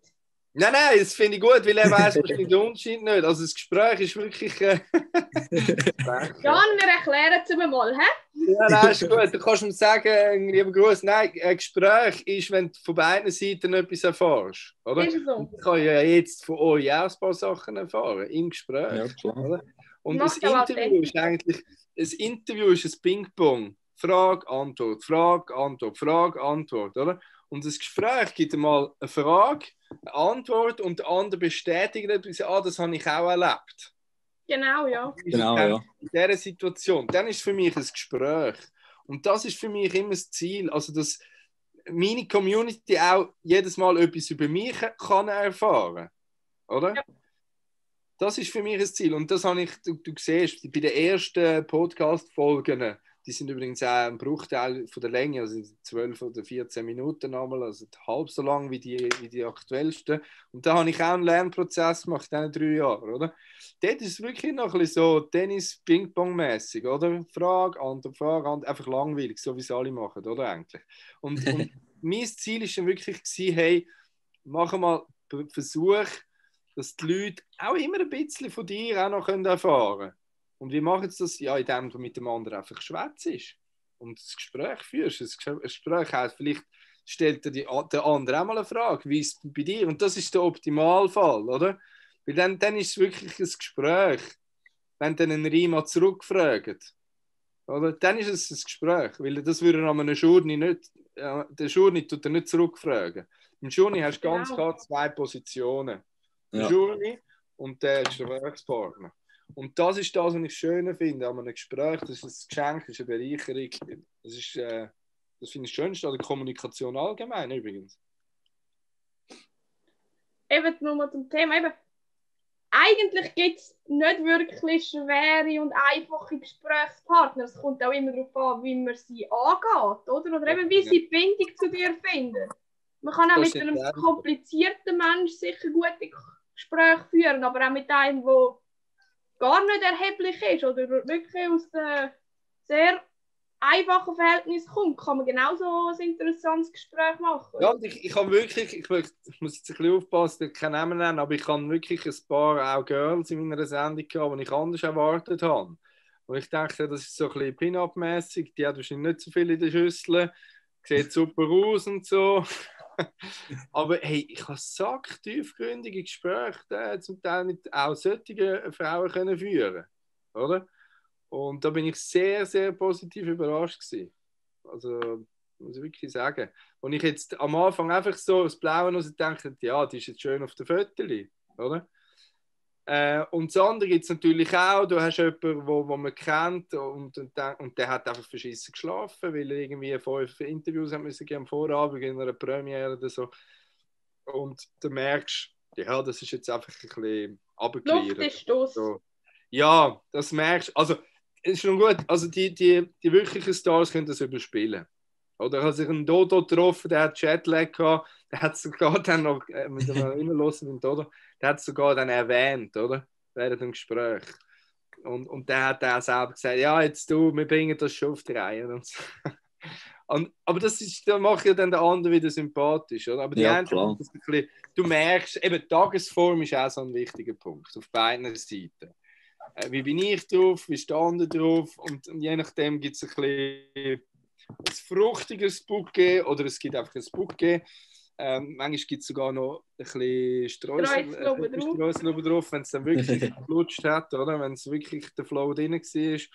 Nein, das finde ich gut, weil er weiss wahrscheinlich den Unterschied nicht. Also das Gespräch ist wirklich... Jan, wir erklären es mal, hä? Ja, nein, ist gut. Du kannst mir sagen, lieber Gruß, nein, ein Gespräch ist, wenn du von beiden Seiten etwas erfährst. Oder? Ist so. Ich kann ja jetzt von euch auch ein paar Sachen erfahren, im Gespräch. Ja, klar. Oder? Und Macht ein aber Interview ist eigentlich, ein Interview ist ein Ping-Pong. Frage, Antwort, Frage, Antwort, Frage, Antwort. Oder? Und das Gespräch gibt einmal eine Frage, eine Antwort und der andere bestätigt etwas, das habe ich auch erlebt. Genau, ja. Genau, ja. In dieser Situation, dann ist es für mich ein Gespräch. Und das ist für mich immer das Ziel, also dass meine Community auch jedes Mal etwas über mich kann erfahren, oder? Ja. Das ist für mich ein Ziel. Und das habe ich, du siehst, bei den ersten Podcast-Folgen, die sind übrigens auch ein Bruchteil von der Länge, also 12 oder 14 Minuten einmal, also halb so lang wie die aktuellsten. Und da habe ich auch einen Lernprozess gemacht in diesen 3 Jahren, oder? Dort ist es wirklich noch ein bisschen so Tennis-Ping-Pong-mäßig, oder? Frage, Antwort, einfach langweilig, so wie es alle machen, oder eigentlich? Und mein Ziel war dann wirklich, hey, mach mal einen Versuch, dass die Leute auch immer ein bisschen von dir auch noch erfahren können. Und wie machen sie das? Ja, indem du mit dem anderen einfach schwätzt und das Gespräch führst. Ein Gespräch heisst, vielleicht stellt dir der andere auch mal eine Frage, wie ist es bei dir? Und das ist der Optimalfall, oder? Weil dann ist es wirklich ein Gespräch. Wenn dann ein Rima zurückfragt, oder? Dann ist es ein Gespräch, weil das würde an einem Schurni nicht, der Schurni tut er nicht zurückfragen. Im Schurni hast du ganz klar 2 Positionen. Der Schurni und der Gesprächspartner. Und das ist das, was ich schön finde an einem Gespräch. Das ist ein Geschenk, das ist eine Bereicherung. Das finde ich das Schönste an der Kommunikation allgemein übrigens. Eben nochmal zum Thema. Eben, eigentlich gibt es nicht wirklich schwere und einfache Gesprächspartner. Es kommt auch immer darauf an, wie man sie angeht, oder? Oder eben, wie sie die Bindung zu dir finden. Man kann auch mit einem komplizierten Menschen sicher gute Gespräche führen, aber auch mit einem, der gar nicht erheblich ist oder wirklich aus einem sehr einfachen Verhältnis kommt, kann man genauso ein interessantes Gespräch machen. Ja, ich habe wirklich, ich muss jetzt ein bisschen aufpassen, ich kann keinen Namen nennen, aber ich habe wirklich ein paar auch Girls in meiner Sendung gehabt, die ich anders erwartet habe. Und ich dachte, das ist so ein bisschen Pin-Up-mäßig, die hat wahrscheinlich nicht so viel in der Schüssel, sieht super aus und so. Aber hey, ich habe tiefgründige Gespräche zum Teil mit auch solchen Frauen können führen, oder? Und da bin ich sehr, sehr positiv überrascht gewesen. Also, muss ich wirklich sagen. Und ich jetzt am Anfang einfach so das Blaue aus und denke, ja, die ist jetzt schön auf der Fötterli, oder? Und das andere gibt es natürlich auch. Du hast jemanden, wo man kennt und der hat einfach verschissen geschlafen, weil er irgendwie 5 Interviews haben müssen am Vorabend in einer Premiere oder so. Und du merkst, ja, das ist jetzt einfach ein bisschen runtergeklärt. Luft ist aus. So. Ja, das merkst du. Also, es ist schon gut. Also, die wirklichen Stars können das überspielen. Oder hat sich einen Dodo getroffen, der hat Jetlag gehabt, der hat sogar dann noch, mit dem Reinlassen mit Dodo, der hat sogar dann erwähnt, oder? Während dem Gespräch. Und der hat auch selber gesagt, ja, jetzt du, wir bringen das schon auf die Reihe. Und so. Aber da macht ja dann der andere wieder sympathisch, oder? Aber die ja, klar. Du merkst, eben Tagesform ist auch so ein wichtiger Punkt, auf beiden Seiten. Wie bin ich drauf, wie ist der andere drauf? Und je nachdem gibt es ein bisschen ein fruchtiges Bouquet oder es gibt einfach ein Bouquet. Manchmal gibt es sogar noch ein bisschen Streusel drauf, wenn es dann wirklich geflutscht hat, oder? Wenn es wirklich der Flow drin war. Ich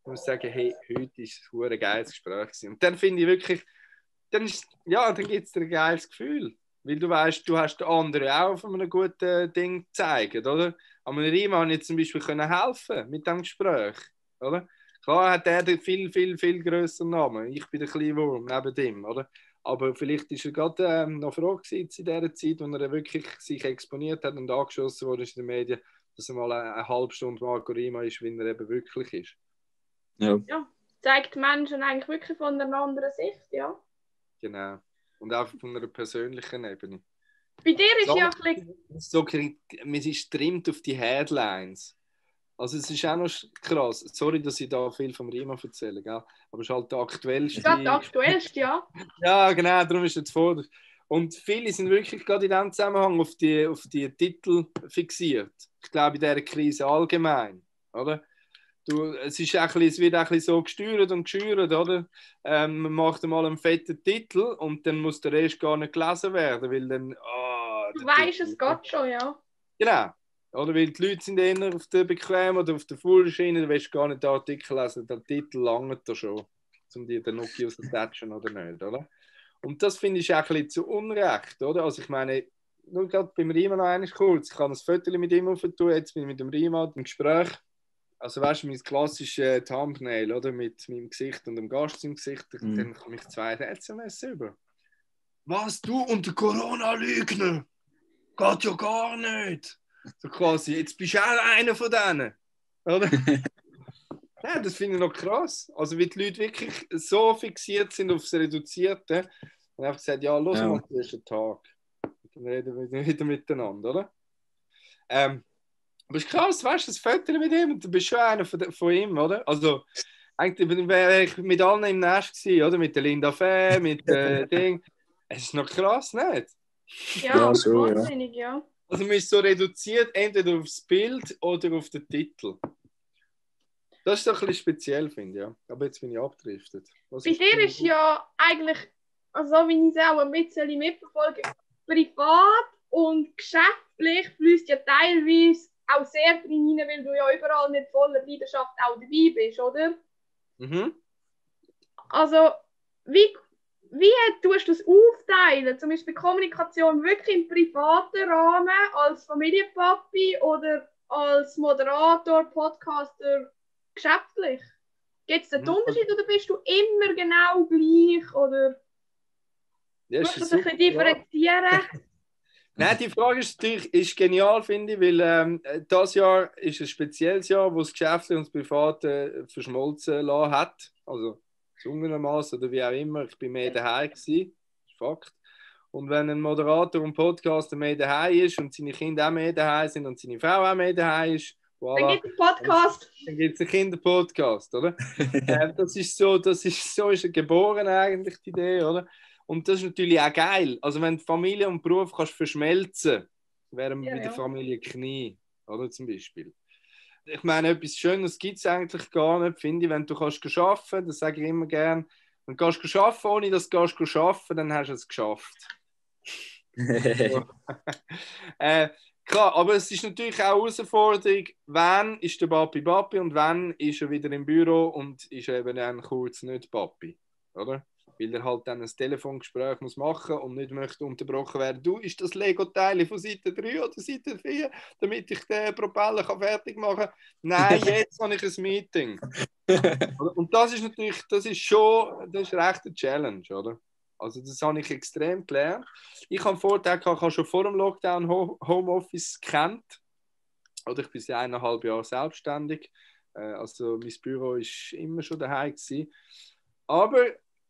muss sagen, hey, heute war es ein geiles Gespräch gewesen. Und dann finde ich wirklich, dann gibt es dir ein geiles Gefühl. Weil du weißt, du hast den anderen auch auf einem guten Ding gezeigt, oder? Aber Rima konnte ich zum Beispiel helfen mit diesem Gespräch, oder? Klar hat er den viel, viel, viel grösseren Namen. Ich bin der kleine Wurm neben dem, oder? Aber vielleicht war er gerade noch froh in dieser Zeit, wo er wirklich sich exponiert hat und angeschossen wurde in den Medien, dass er mal eine halbe Stunde Marco Rima ist, wie er eben wirklich ist. Ja, zeigt Menschen eigentlich wirklich von einer anderen Sicht, ja. Genau. Und auch von einer persönlichen Ebene. Bei dir ist ja ein bisschen... Man ist trimmt auf die Headlines. Also es ist auch noch krass. Sorry, dass ich da viel vom Rima erzähle, gell? Aber es ist halt der aktuellste. Ja, der aktuellste, ja. Ja, genau, darum ist es vor. Und viele sind wirklich gerade in diesem Zusammenhang auf die Titel fixiert. Ich glaube, in dieser Krise allgemein. Oder? Es wird ein bisschen so gesteuert und geschürt, oder? Man macht mal einen fetten Titel und dann muss der Rest gar nicht gelesen werden, weil dann... Du weißt, es geht schon, ja. Genau. Oder weil die Leute sind eher auf der Bequem oder auf der Fullschiene, du willst gar nicht den Artikel lesen, der Titel langt da schon, um dir den Nokia zu attchen oder nicht, oder? Und das finde ich auch ein bisschen zu Unrecht, oder? Also ich meine, nur gerade beim Riemann noch einmal kurz, ich kann ein Foto mit ihm aufentun, jetzt bin ich mit dem Riemann im Gespräch. Also weißt du, mein klassisches Thumbnail, oder? Mit meinem Gesicht und dem Gast im Gesicht, dann komme ich 2 SMS über. Was, du und der Corona-Lügner? Geht ja gar nicht. So quasi, jetzt bist du auch einer von denen. Oder? Ja, das finde ich noch krass. Also wie die Leute wirklich so fixiert sind aufs Reduzierte. Und einfach gesagt, ja, los mal den ersten Tag. Dann reden wir wieder miteinander, oder? Aber es ist krass, weißt du, das Foto mit ihm, und du bist schon einer von ihm, oder? Also, eigentlich wäre ich mit allen im Nest gewesen, oder? Mit der Linda Fee, mit Ding. Es ist noch krass, nicht? Ja, so, wahnsinnig, ja. Also, man ist so reduziert, entweder aufs Bild oder auf den Titel. Das ist doch ein bisschen speziell, finde ich, ja. Aber jetzt bin ich abgedriftet. Bei dir ist ja eigentlich, also wie ich es auch ein bisschen mitverfolge, privat und geschäftlich fließt ja teilweise auch sehr drin rein, weil du ja überall mit voller Leidenschaft auch dabei bist, oder? Mhm. Also, wie tust du es aufteilen? Zum Beispiel Kommunikation wirklich im privaten Rahmen, als Familienpapi oder als Moderator, Podcaster geschäftlich? Gibt es einen Unterschied oder bist du immer genau gleich? Oder musst du das ein bisschen differenzieren? Nein, die Frage ist genial, finde ich, weil das Jahr ist ein spezielles Jahr, wo das Geschäftliche und das Private verschmolzen lassen hat. Also zwungenermaßen oder wie auch immer. Ich bin mehr daheim gewesen. Das ist Fakt. Und wenn ein Moderator und Podcaster mehr daheim ist und seine Kinder auch mehr daheim sind und seine Frau auch mehr daheim ist, voilà, dann gibt es einen Podcast. Dann gibt es einen Kinderpodcast, oder? Das ist so ist geboren eigentlich, die Idee, oder? Und das ist natürlich auch geil. Also wenn du Familie und Beruf kannst verschmelzen, wären wir bei der Familie Knie, oder zum Beispiel. Ich meine, etwas Schönes gibt es eigentlich gar nicht, finde ich, wenn du kannst arbeiten, das sage ich immer gerne, wenn du kannst arbeiten, ohne dass du arbeiten, dann hast du es geschafft. Klar, aber es ist natürlich auch eine Herausforderung, wann ist der Papi und wann ist er wieder im Büro und ist eben dann kurz nicht Papi, oder? Weil er halt dann ein Telefongespräch muss machen und nicht möchte unterbrochen werden. Du, ist das Lego-Teil von Seite 3 oder Seite 4, damit ich den Propeller fertig machen kann? Nein, jetzt habe ich ein Meeting. Und das ist natürlich, das ist recht eine Challenge, oder? Also das habe ich extrem gelernt. Ich habe Vorteil gehabt, ich habe schon vor dem Lockdown Homeoffice gekannt. Oder ich bin seit 1,5 Jahren selbstständig. Also mein Büro war immer schon daheim gewesen. Aber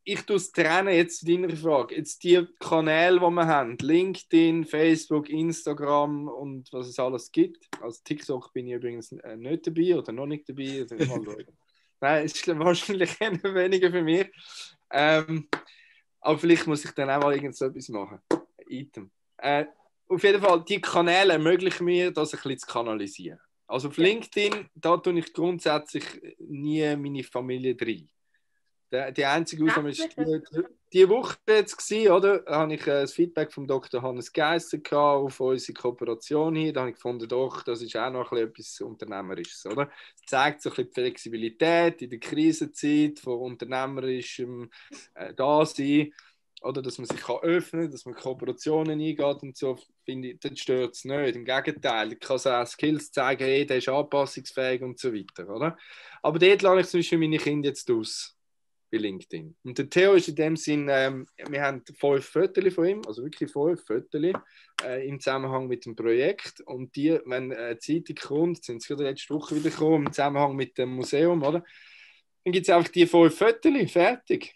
ich tue es trennen, jetzt zu deiner Frage. Jetzt die Kanäle, die wir haben, LinkedIn, Facebook, Instagram und was es alles gibt. Als TikTok bin ich übrigens nicht dabei oder noch nicht dabei. Nein, es ist wahrscheinlich eher weniger für mich. Aber vielleicht muss ich dann auch mal irgend so etwas machen. Item. Auf jeden Fall, die Kanäle ermöglichen mir, das ein bisschen zu kanalisieren. Also auf LinkedIn, da tue ich grundsätzlich nie meine Familie rein. Die einzige Ausnahme war die Woche jetzt gewesen, oder? Da habe ich das Feedback vom Dr. Hannes Geisser auf unsere Kooperation hier. Da habe ich gefunden, doch, das ist auch noch etwas Unternehmerisches, oder? Es zeigt so ein bisschen die Flexibilität in der Krisenzeit von unternehmerischem Dasein, oder? Dass man sich öffnen kann, dass man Kooperationen eingeht und so, finde ich, das stört es nicht. Im Gegenteil, ich kann so auch Skills zeigen, hey, der ist anpassungsfähig und so weiter, oder? Aber dort lasse ich zum Beispiel meine Kinder jetzt aus. Bei LinkedIn. Und der Theo ist in dem Sinn, wir haben 5 Fotos von ihm, also wirklich 5 Fotos im Zusammenhang mit dem Projekt. Und die, wenn eine Zeitung kommt, sind sie letzte Woche wieder gekommen, im Zusammenhang mit dem Museum, oder? Dann gibt es einfach die 5 Fotos, fertig.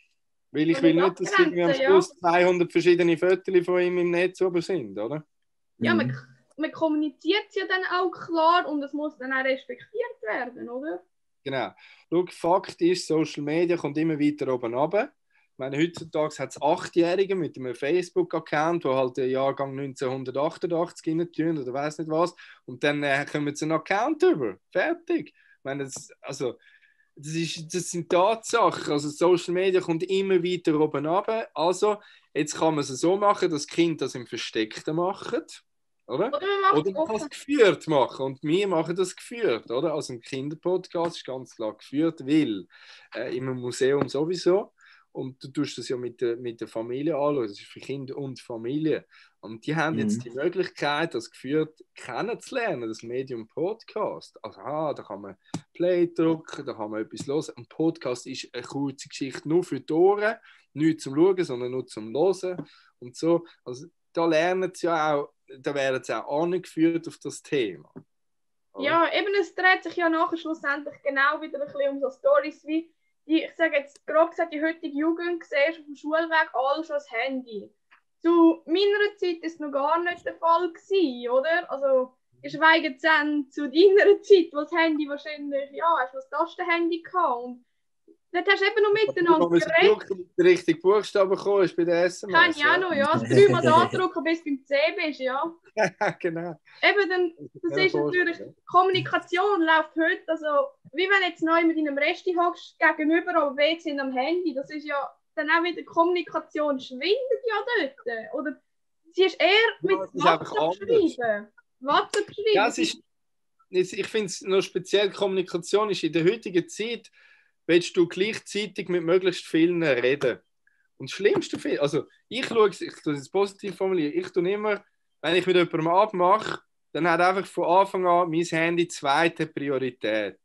Weil ich will nicht, dass irgendwie am Schluss 200 verschiedene Fotos von ihm im Netz oben sind, oder? Ja, man kommuniziert es ja dann auch klar und es muss dann auch respektiert werden, oder? Genau. Schau, Fakt ist, Social Media kommt immer weiter oben runter. Ich meine, heutzutage hat es 8-Jährige mit einem Facebook-Account, wo halt den Jahrgang 1988 rein tun oder weiß nicht was. Und dann kommen sie einen Account über. Fertig. Ich meine, das sind Tatsachen. Also Social Media kommt immer weiter oben runter. Also, jetzt kann man es so machen, dass Kinder das im Versteckten machen. Oder man kann es geführt machen. Und wir machen das geführt. Oder? Also ein Kinderpodcast ist ganz klar geführt, weil im Museum sowieso. Und du tust das ja mit der Familie anschauen. Das ist für Kinder und Familie. Und die haben jetzt die Möglichkeit, das geführt kennenzulernen, das Medium Podcast. Also, da kann man Play drücken, da kann man etwas hören. Ein Podcast ist eine kurze Geschichte nur für die Ohren, nicht zum Schauen, sondern nur zum Hören. Und so. Also, da lernen sie ja auch, da werden sie auch angeführt auf das Thema. Oder? Ja, eben, es dreht sich ja nachher schlussendlich genau wieder ein bisschen um so Storys wie, ich sage jetzt grob gesagt, die heutige Jugend siehst auf dem Schulweg alles als Handy. Zu meiner Zeit war es noch gar nicht der Fall gewesen, oder? Also, geschweige denn zu deiner Zeit, wo das Handy wahrscheinlich, hast du das Tastenhandy gehabt. Und dort hast du eben noch miteinander geredet. Wenn der richtige Buchstabe gekommen ist bei der SMS. Kann ich auch noch, ja. Das 3-mal andrücken, bis du beim C bist, ja. Genau. Eben, dann, das ist natürlich, Kommunikation läuft heute, also, wie wenn jetzt neu mit einem Resti hockst, gegenüber, aber beide sind am Handy. Das ist ja dann auch wieder Kommunikation schwindet ja dort. Oder sie ist eher mit WhatsApp schreiben. WhatsApp schreiben. Ja, ich finde es noch speziell, Kommunikation ist in der heutigen Zeit, willst du gleichzeitig mit möglichst vielen reden. Und das Schlimmste, also ich tue es positiv formulieren, ich tue immer, wenn ich mit jemandem abmache, dann hat einfach von Anfang an mein Handy zweite Priorität.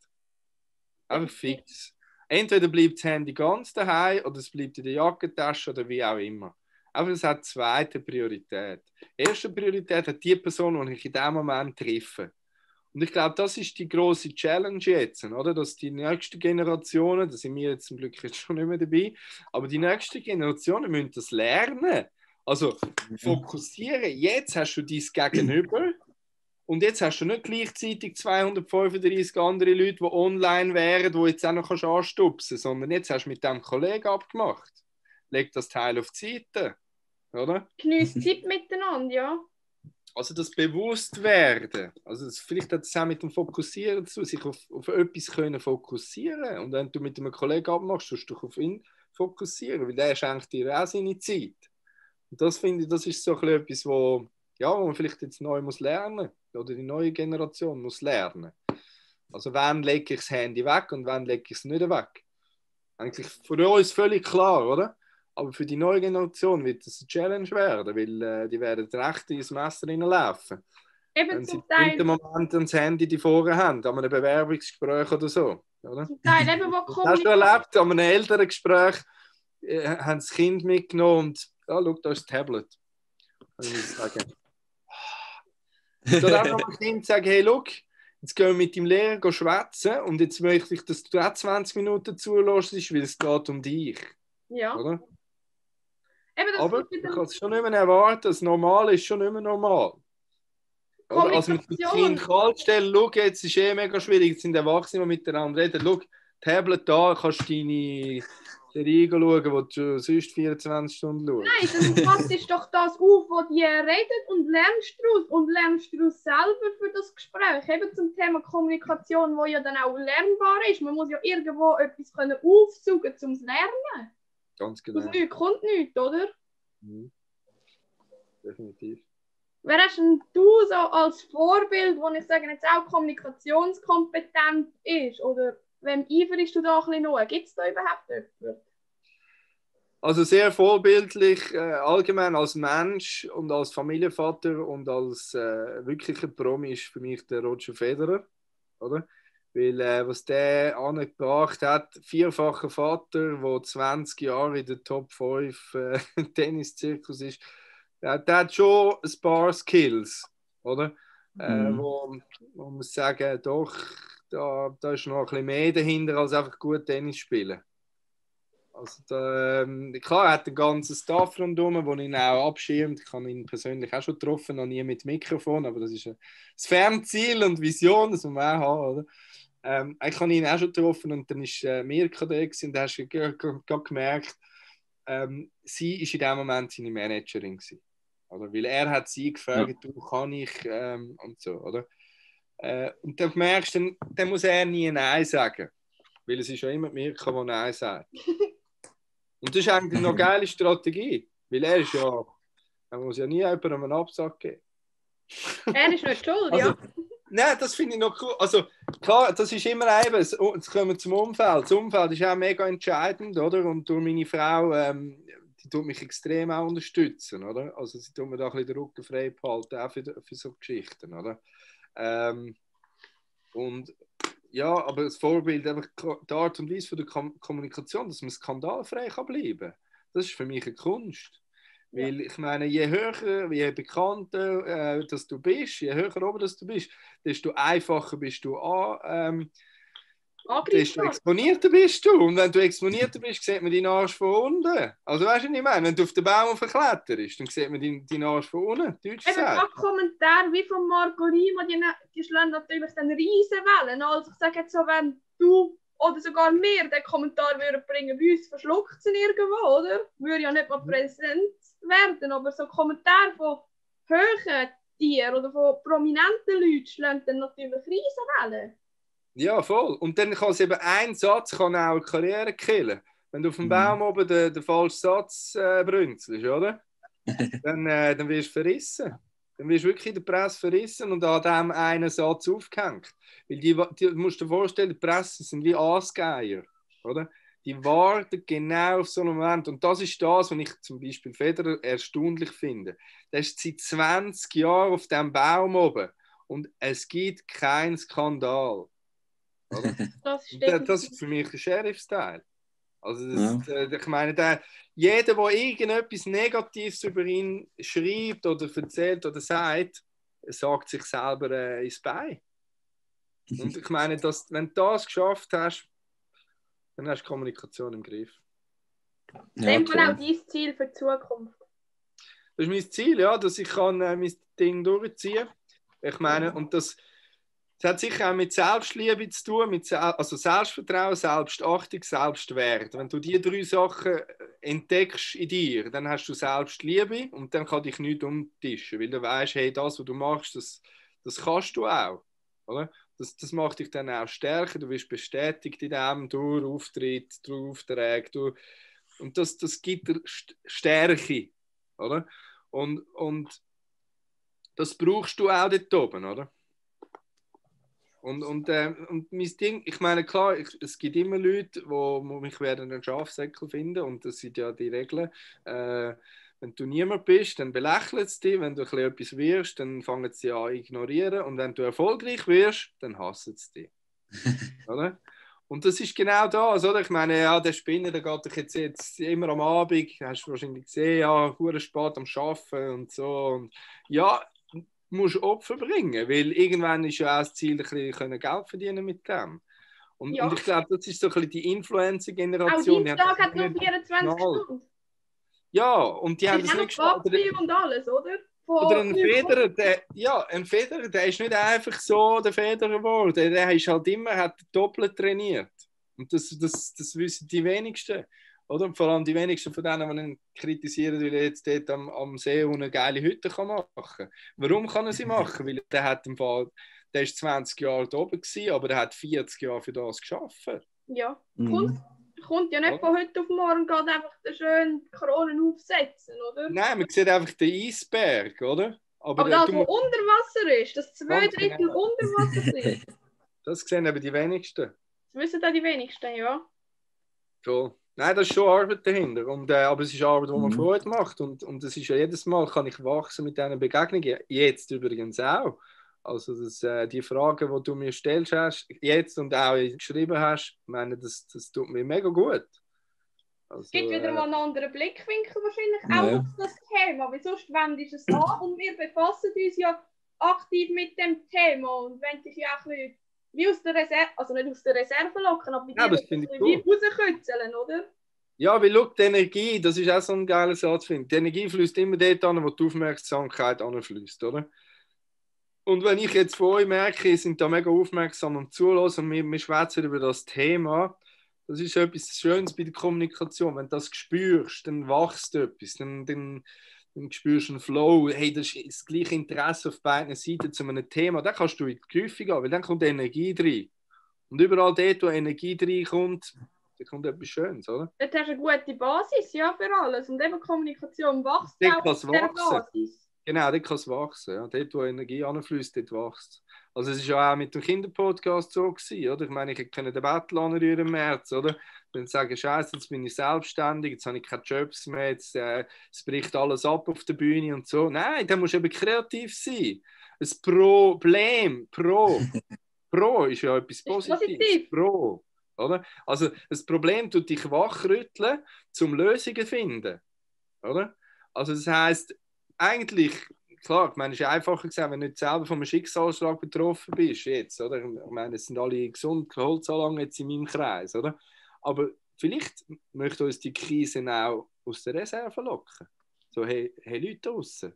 Einfach fix. Entweder bleibt das Handy ganz daheim oder es bleibt in der Jackentasche oder wie auch immer. Aber es hat zweite Priorität. Erste Priorität hat die Person, die ich in diesem Moment treffe. Und ich glaube, das ist die grosse Challenge jetzt, oder? Dass die nächsten Generationen, da sind wir jetzt zum Glück jetzt schon nicht mehr dabei, aber die nächsten Generationen müssen das lernen. Also fokussieren. Jetzt hast du dein Gegenüber und jetzt hast du nicht gleichzeitig 235 andere Leute, die online wären, die jetzt auch noch anstupsen kannst, sondern jetzt hast du mit dem Kollegen abgemacht. Leg das Teil auf die Seite, oder? Genießt Zeit miteinander, ja. Also das Bewusstwerden, also vielleicht hat es auch mit dem Fokussieren zu, sich auf etwas können fokussieren. Und wenn du mit einem Kollegen abmachst, musst du dich auf ihn fokussieren, weil der schenkt dir auch seine Zeit. Und das finde ich, das ist so etwas, wo man vielleicht jetzt neu muss lernen oder die neue Generation muss lernen. Also wann lege ich das Handy weg und wann lege ich es nicht weg? Eigentlich für uns völlig klar, oder? Aber für die neue Generation wird das eine Challenge werden, weil die werden recht ins Messer reinlaufen. Wenn sie im Moment das Handy die vorne haben, an einem Bewerbungsgespräch oder so. Oder? Zum Teil eben, wo kommt. Hast du erlebt, an einem älteren Gespräch haben das Kind mitgenommen und schau, da ist das Tablet. Kann ich sagen. Und dann auch noch dem Kind sagen, hey, schau, jetzt gehen wir mit dem Lehrer schwätzen und jetzt möchte ich, dass du auch 20 Minuten zulässt, weil es geht um dich. Ja. Oder? Eben, aber du kannst schon nicht mehr erwarten, das Normale ist schon nicht mehr normal. Also mit dem Kind kalt stellen, schau, jetzt ist mega schwierig, jetzt sind Erwachsene, die miteinander reden. Schau, Tablet da, kannst du deine Serie schauen, die du sonst 24 Stunden schaust. Nein, dann passt doch das auf, was die reden und lernst daraus selber für das Gespräch. Eben zum Thema Kommunikation, wo ja dann auch lernbar ist. Man muss ja irgendwo etwas aufsaugen, um es lernen. Ganz genau. Aus nichts kommt nichts, oder? Mhm. Definitiv. Wer hast denn du so als Vorbild, wo ich sage, jetzt auch kommunikationskompetent ist? Oder wem eiferst du da ein bisschen noch? Gibt es da überhaupt jemanden? Also sehr vorbildlich, allgemein als Mensch und als Familienvater und als wirklicher Promi ist für mich der Roger Federer, oder? Weil was der angebracht hat, vierfacher Vater, der 20 Jahre in der Top 5 Tenniszirkus ist, der hat schon ein paar Skills, oder? Wo man muss sagen, doch, da ist noch ein bisschen mehr dahinter, als einfach gut Tennis spielen. Also klar, er hat den ganzen Staff rundherum, der ihn auch abschirmt. Ich habe ihn persönlich auch schon getroffen, noch nie mit Mikrofon, aber das ist ein Fernziel und Vision, das muss man auch haben, oder? Ich habe ihn auch schon getroffen und dann war Mirka da und da hast du gerade gemerkt, sie ist in dem Moment seine Managerin gewesen, oder? Weil er hat sie gefragt, du, kann ich und so, oder? Und dann merkst du, dann muss er nie Nein sagen, weil es ist ja immer Mirka, die Nein sagt. Und das ist eigentlich noch eine geile Strategie, weil er muss ja nie jemandem einen Absagen geben. Er ist nicht schuld, Also, ja. Nein, das finde ich noch cool. Also, klar, das ist immer eben, jetzt kommen wir zum Umfeld. Das Umfeld ist auch mega entscheidend, oder? Und durch meine Frau, die tut mich extrem auch unterstützen, oder? Also, sie tut mir da ein bisschen den Rücken frei behalten, auch für so Geschichten, oder? Und ja, aber das Vorbild, einfach die Art und Weise von der Kommunikation, dass man skandalfrei bleiben kann, das ist für mich eine Kunst. Ja. Weil ich meine, je höher, je bekannter dass du bist, je höher oben dass du bist, desto einfacher bist du desto exponierter bist du. Und wenn du exponierter bist, sieht man deinen Arsch von unten. Also weißt du, was ich meine? Wenn du auf den Baum verkletterst, dann sieht man deinen Arsch von unten. Deutsch gesagt. Eben, Kommentare wie von Marco Rima, die schlagen natürlich dann riesen Wellen. Also ich sage jetzt so, wenn du oder sogar mehr den Kommentar würden bringen, bei uns verschluckt es irgendwo, oder? Würde ja nicht mal präsent werden, aber so Kommentare von höheren Tieren oder von prominenten Leuten schlagen dann natürlich Riesenwellen. Ja, voll. Und dann kann es eben ein Satz kann auch eine Karriere killen. Wenn du auf dem Baum oben den falschen Satz brünzelst, oder? Dann wirst du verrissen. Dann wirst du wirklich in der Presse verrissen und an dem einen Satz aufgehängt. Weil die musst du dir vorstellen, die Presse sind wie Aasgeier, oder? Die warten genau auf so einen Moment. Und das ist das, was ich zum Beispiel Federer erstaunlich finde. Der ist seit 20 Jahren auf diesem Baum oben und es gibt keinen Skandal. Oder? Das ist für mich ein Sheriff-Style. Also ich meine, jeder, der irgendetwas Negatives über ihn schreibt oder erzählt oder sagt sich selber ins Bein. Und ich meine, wenn du das geschafft hast, dann hast du Kommunikation im Griff. In dem Fall auch dein Ziel für die Zukunft. Das ist mein Ziel, ja, dass ich mein Ding durchziehen kann. Ich meine, und das hat sicher auch mit Selbstliebe zu tun, also Selbstvertrauen, Selbstachtung, Selbstwert. Wenn du diese 3 Sachen entdeckst in dir, dann hast du Selbstliebe und dann kann dich nichts umtischen, weil du weißt, hey, das, was du machst, das kannst du auch. Oder? Das macht dich dann auch stärker, du wirst bestätigt in dem, durch Auftritt, durch Aufträge, und das gibt dir Stärke. Oder? Und das brauchst du auch dort oben, oder? Und mein Ding, ich meine, klar, es gibt immer Leute, die mich einen Schafsäckel finden und das sind ja die Regeln. Wenn du niemand bist, dann belächeln sie dich. Wenn du etwas wirst, dann fangen sie an zu ignorieren. Und wenn du erfolgreich wirst, dann hassen sie dich. Oder? Und das ist genau das, oder? Ich meine, ja, der Spinner, der geht doch jetzt immer am Abend, hast du wahrscheinlich gesehen, ja, verdammt spät am Arbeiten und so. Und ja, du musst Opfer bringen, weil irgendwann ist ja auch das Ziel, ein bisschen Geld verdienen mit dem. Und ich glaube, das ist so ein bisschen die Influencer-Generation. Auch Dienstag hat noch 24 Stunden. Ja, und die haben das nicht geschafft. Und alles, oder? Oder ein Federer, der ist nicht einfach so der Federer geworden. Der ist halt immer doppelt trainiert. Und das wissen die wenigsten. Oder? Und vor allem die wenigsten von denen, die ihn kritisieren, weil er jetzt dort am See eine geile Hütte machen kann. Warum kann er sie machen? Weil der ist 20 Jahre da oben gewesen, aber er hat 40 Jahre für das geschafft. Ja, kommt ja nicht von heute auf morgen, geht einfach den schönen Kronen aufsetzen, oder? Nein, man sieht einfach den Eisberg, oder? Aber das, was unter Wasser ist, das 2 Drittel unter Wasser ist. Das sehen eben die wenigsten. Das wissen auch die wenigsten, ja. Cool. Nein, das ist schon Arbeit dahinter. Aber es ist Arbeit, die man Freude macht. Und es ist ja jedes Mal, kann ich wachsen mit diesen Begegnungen. Jetzt übrigens auch. Also die Fragen, die du mir stellst hast, jetzt und auch geschrieben hast, ich meine, das tut mir mega gut. Also, es gibt wieder mal einen anderen Blickwinkel wahrscheinlich auch auf das Thema, weil sonst wendest du es an und wir befassen uns ja aktiv mit dem Thema und wenn dich ja auch ein bisschen wie aus der Reserve, also nicht aus der Reserve locken, aber ja, das finde ich cool. Wie rauskützeln, oder? Ja, weil schau, die Energie, das ist auch so ein geiler Satz, finde ich. Die Energie fließt immer dort an, wo die Aufmerksamkeit anfließt, oder? Und wenn ich jetzt von euch merke, ihr seid da mega aufmerksam und zuhören und wir schwätzen über das Thema, Das ist etwas Schönes bei der Kommunikation. Wenn du das spürst, dann wächst etwas. Dann spürst du einen Flow. Hey, das ist das gleiche Interesse auf beiden Seiten zu einem Thema. Dann kannst du in die Tiefe gehen, weil dann kommt Energie rein. Und überall dort, wo Energie reinkommt, da kommt etwas Schönes, oder? Dort hast du eine gute Basis, ja, für alles. Und eben Kommunikation wächst Dort auch kann auf es dieser wachsen. Basis. Genau, dort kann es wachsen. Ja. Dort, wo Energie anfließt, dort wächst. Also es war ja auch mit dem Kinderpodcast so gewesen, oder? Ich meine, ich hätte den Battle anrühren im März, oder? Dann sagen, Scheiße, jetzt bin ich selbstständig, jetzt habe ich keine Jobs mehr, jetzt es bricht alles ab auf der Bühne und so. Nein, da musst du eben kreativ sein. Ein Pro ist ja etwas Positives. Positiv. Pro, oder? Also das Problem tut dich wachrütteln, zum Lösungen zu finden, oder? Also das heisst, eigentlich, klar, ich meine, es ist einfacher gewesen, wenn du nicht selber von einem Schicksalsschlag betroffen bist jetzt, oder? Ich meine, es sind alle gesund, Holzanlagen jetzt in meinem Kreis, oder? Aber vielleicht möchte uns die Krise auch aus der Reserve locken. So, hey Leute draussen,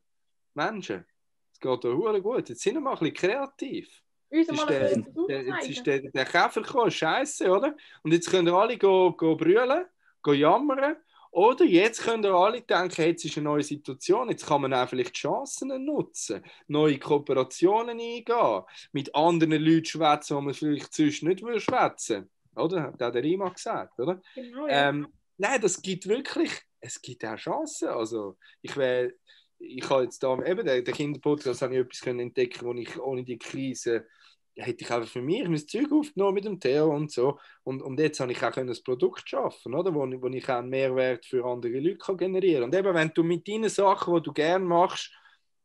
Menschen, es geht euch verdammt gut, jetzt sind wir mal ein bisschen kreativ. Uns Jetzt mal ist ein bisschen jetzt ist zeigen. der Käfer gekommen, scheiße, oder? Und jetzt können alle go brüllen, go jammern. Oder jetzt können alle denken, jetzt ist eine neue Situation, jetzt kann man auch vielleicht Chancen nutzen, neue Kooperationen eingehen, mit anderen Leuten schwätzen, die man vielleicht sonst nicht schwätzen würde. Oder? Hat auch der Rima gesagt, oder? Genau, ja. Nein, das gibt wirklich, es gibt auch Chancen. Also, ich habe jetzt da, eben den Kinderpodcast, habe ich etwas entdecken, wo ich ohne die Krise hätte ich einfach für mich mein Zeug aufgenommen mit dem Theo und so. Und jetzt habe ich auch ein Produkt schaffen, oder? Wo ich auch einen Mehrwert für andere Leute generieren kann. Und eben, wenn du mit deinen Sachen, die du gerne machst,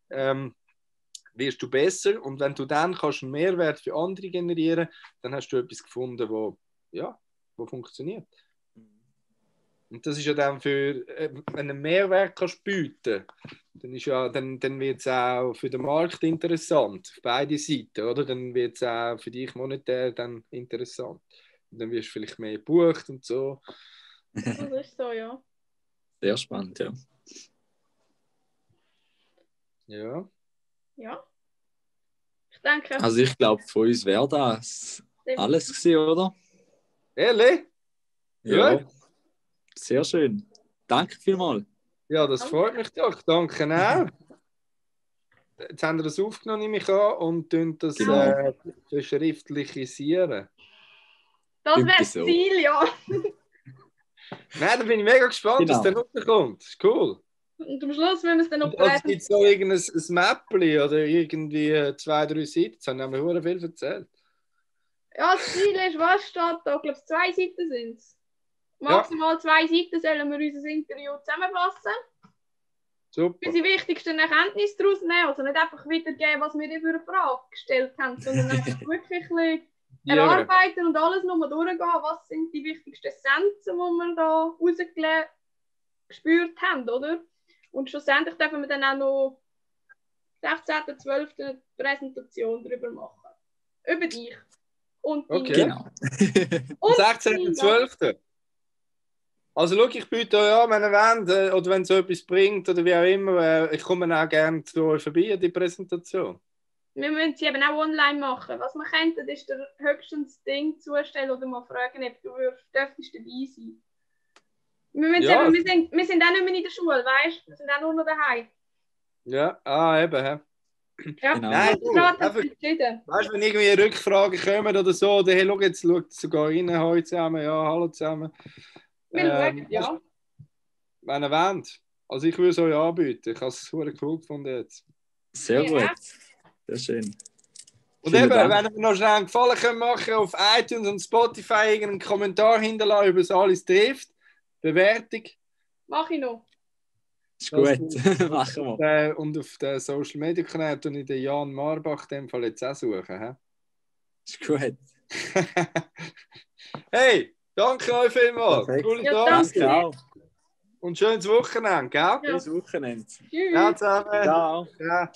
wirst du besser. Und wenn du dann kannst einen Mehrwert für andere generieren, dann hast du etwas gefunden, wo funktioniert. Und das ist ja dann für, wenn du einen Mehrwert kannst bieten, dann wird es auch für den Markt interessant, auf beide Seiten, oder? Dann wird es auch für dich monetär dann interessant. Und dann wirst du vielleicht mehr gebucht und so. Das ist so, ja. Sehr spannend, ja. Ja. Ja. Ich denke, Also ich glaube, von uns wäre das alles gewesen, oder? Ehrlich? Ja. Gut. Sehr schön. Danke vielmals. Ja, das freut mich doch. Danke auch. Jetzt haben wir das aufgenommen, nehme ich an, und tun das Genau. verschriftlichisieren. das wäre Übt das so. Ziel, ja. Nein, da bin ich mega gespannt, Genau. was da rauskommt. Das ist cool. Und am Schluss, wenn wir es dann noch Also gibt es noch irgendein Mäppli oder irgendwie 2, 3 Seiten? Das haben wir verdammt viel erzählt. Ja, das Ziel ist, was steht da? Ich glaube, 2 Seiten sind es. Maximal 2 Seiten sollen wir unser Interview zusammenfassen. Super. Unsere wichtigsten Erkenntnisse daraus nehmen. Also nicht einfach wiedergeben, was wir dir für eine Frage gestellt haben, sondern einfach wirklich ein bisschen erarbeiten und alles nochmal durchgehen. Was sind die wichtigsten Essenzen, die wir da rausgespürt haben, oder? Und schlussendlich dürfen wir dann auch noch 16.12. Präsentation darüber machen. Über dich. Und Okay. Genau. Und 16.12. Also schau, ich biete euch an, wenn ihr wollt, oder wenn es so etwas bringt oder wie auch immer, ich komme auch gerne zu euch vorbei an die Präsentation. wir müssen sie eben auch online machen. Was wir könnten, ist der höchstens Ding zustellen oder mal fragen, ob du dürftest dabei sein. Ja. Wir sind auch nicht mehr in der Schule, weißt du? Wir sind auch nur noch daheim. Ja, eben. Hä? Ja, Genau. Nein, der Rat hat einfach- entschieden. Weißt du, wenn irgendwie Rückfragen kommen oder so, oder hey, schau, jetzt schaut sogar rein heute zusammen, ja, hallo zusammen. Wir schauen, ja. Wenn ihr wollt. Also ich würde es euch anbieten. Ich habe es super cool gefunden jetzt. Sehr Ja. gut. Sehr schön. Und Vielen eben, Dank. wenn ihr mir noch schnell einen Gefallen könnt machen, auf iTunes und Spotify irgendeinen Kommentar hinterlassen, über es alles trifft. Bewertung. Mach ich noch. Ist gut. Machen wir. Und auf den Social Media Kanal tue ich den Jan Marbach in dem Fall jetzt auch suchen. He? Ist gut. Hey, danke euch vielmals. Perfekt. Coole Ja, Tag danke. Danke auch. und schönes Wochenende, gell? Ja. Bis Wochenende. Tschüss. Ciao zusammen. Ciao. Ja.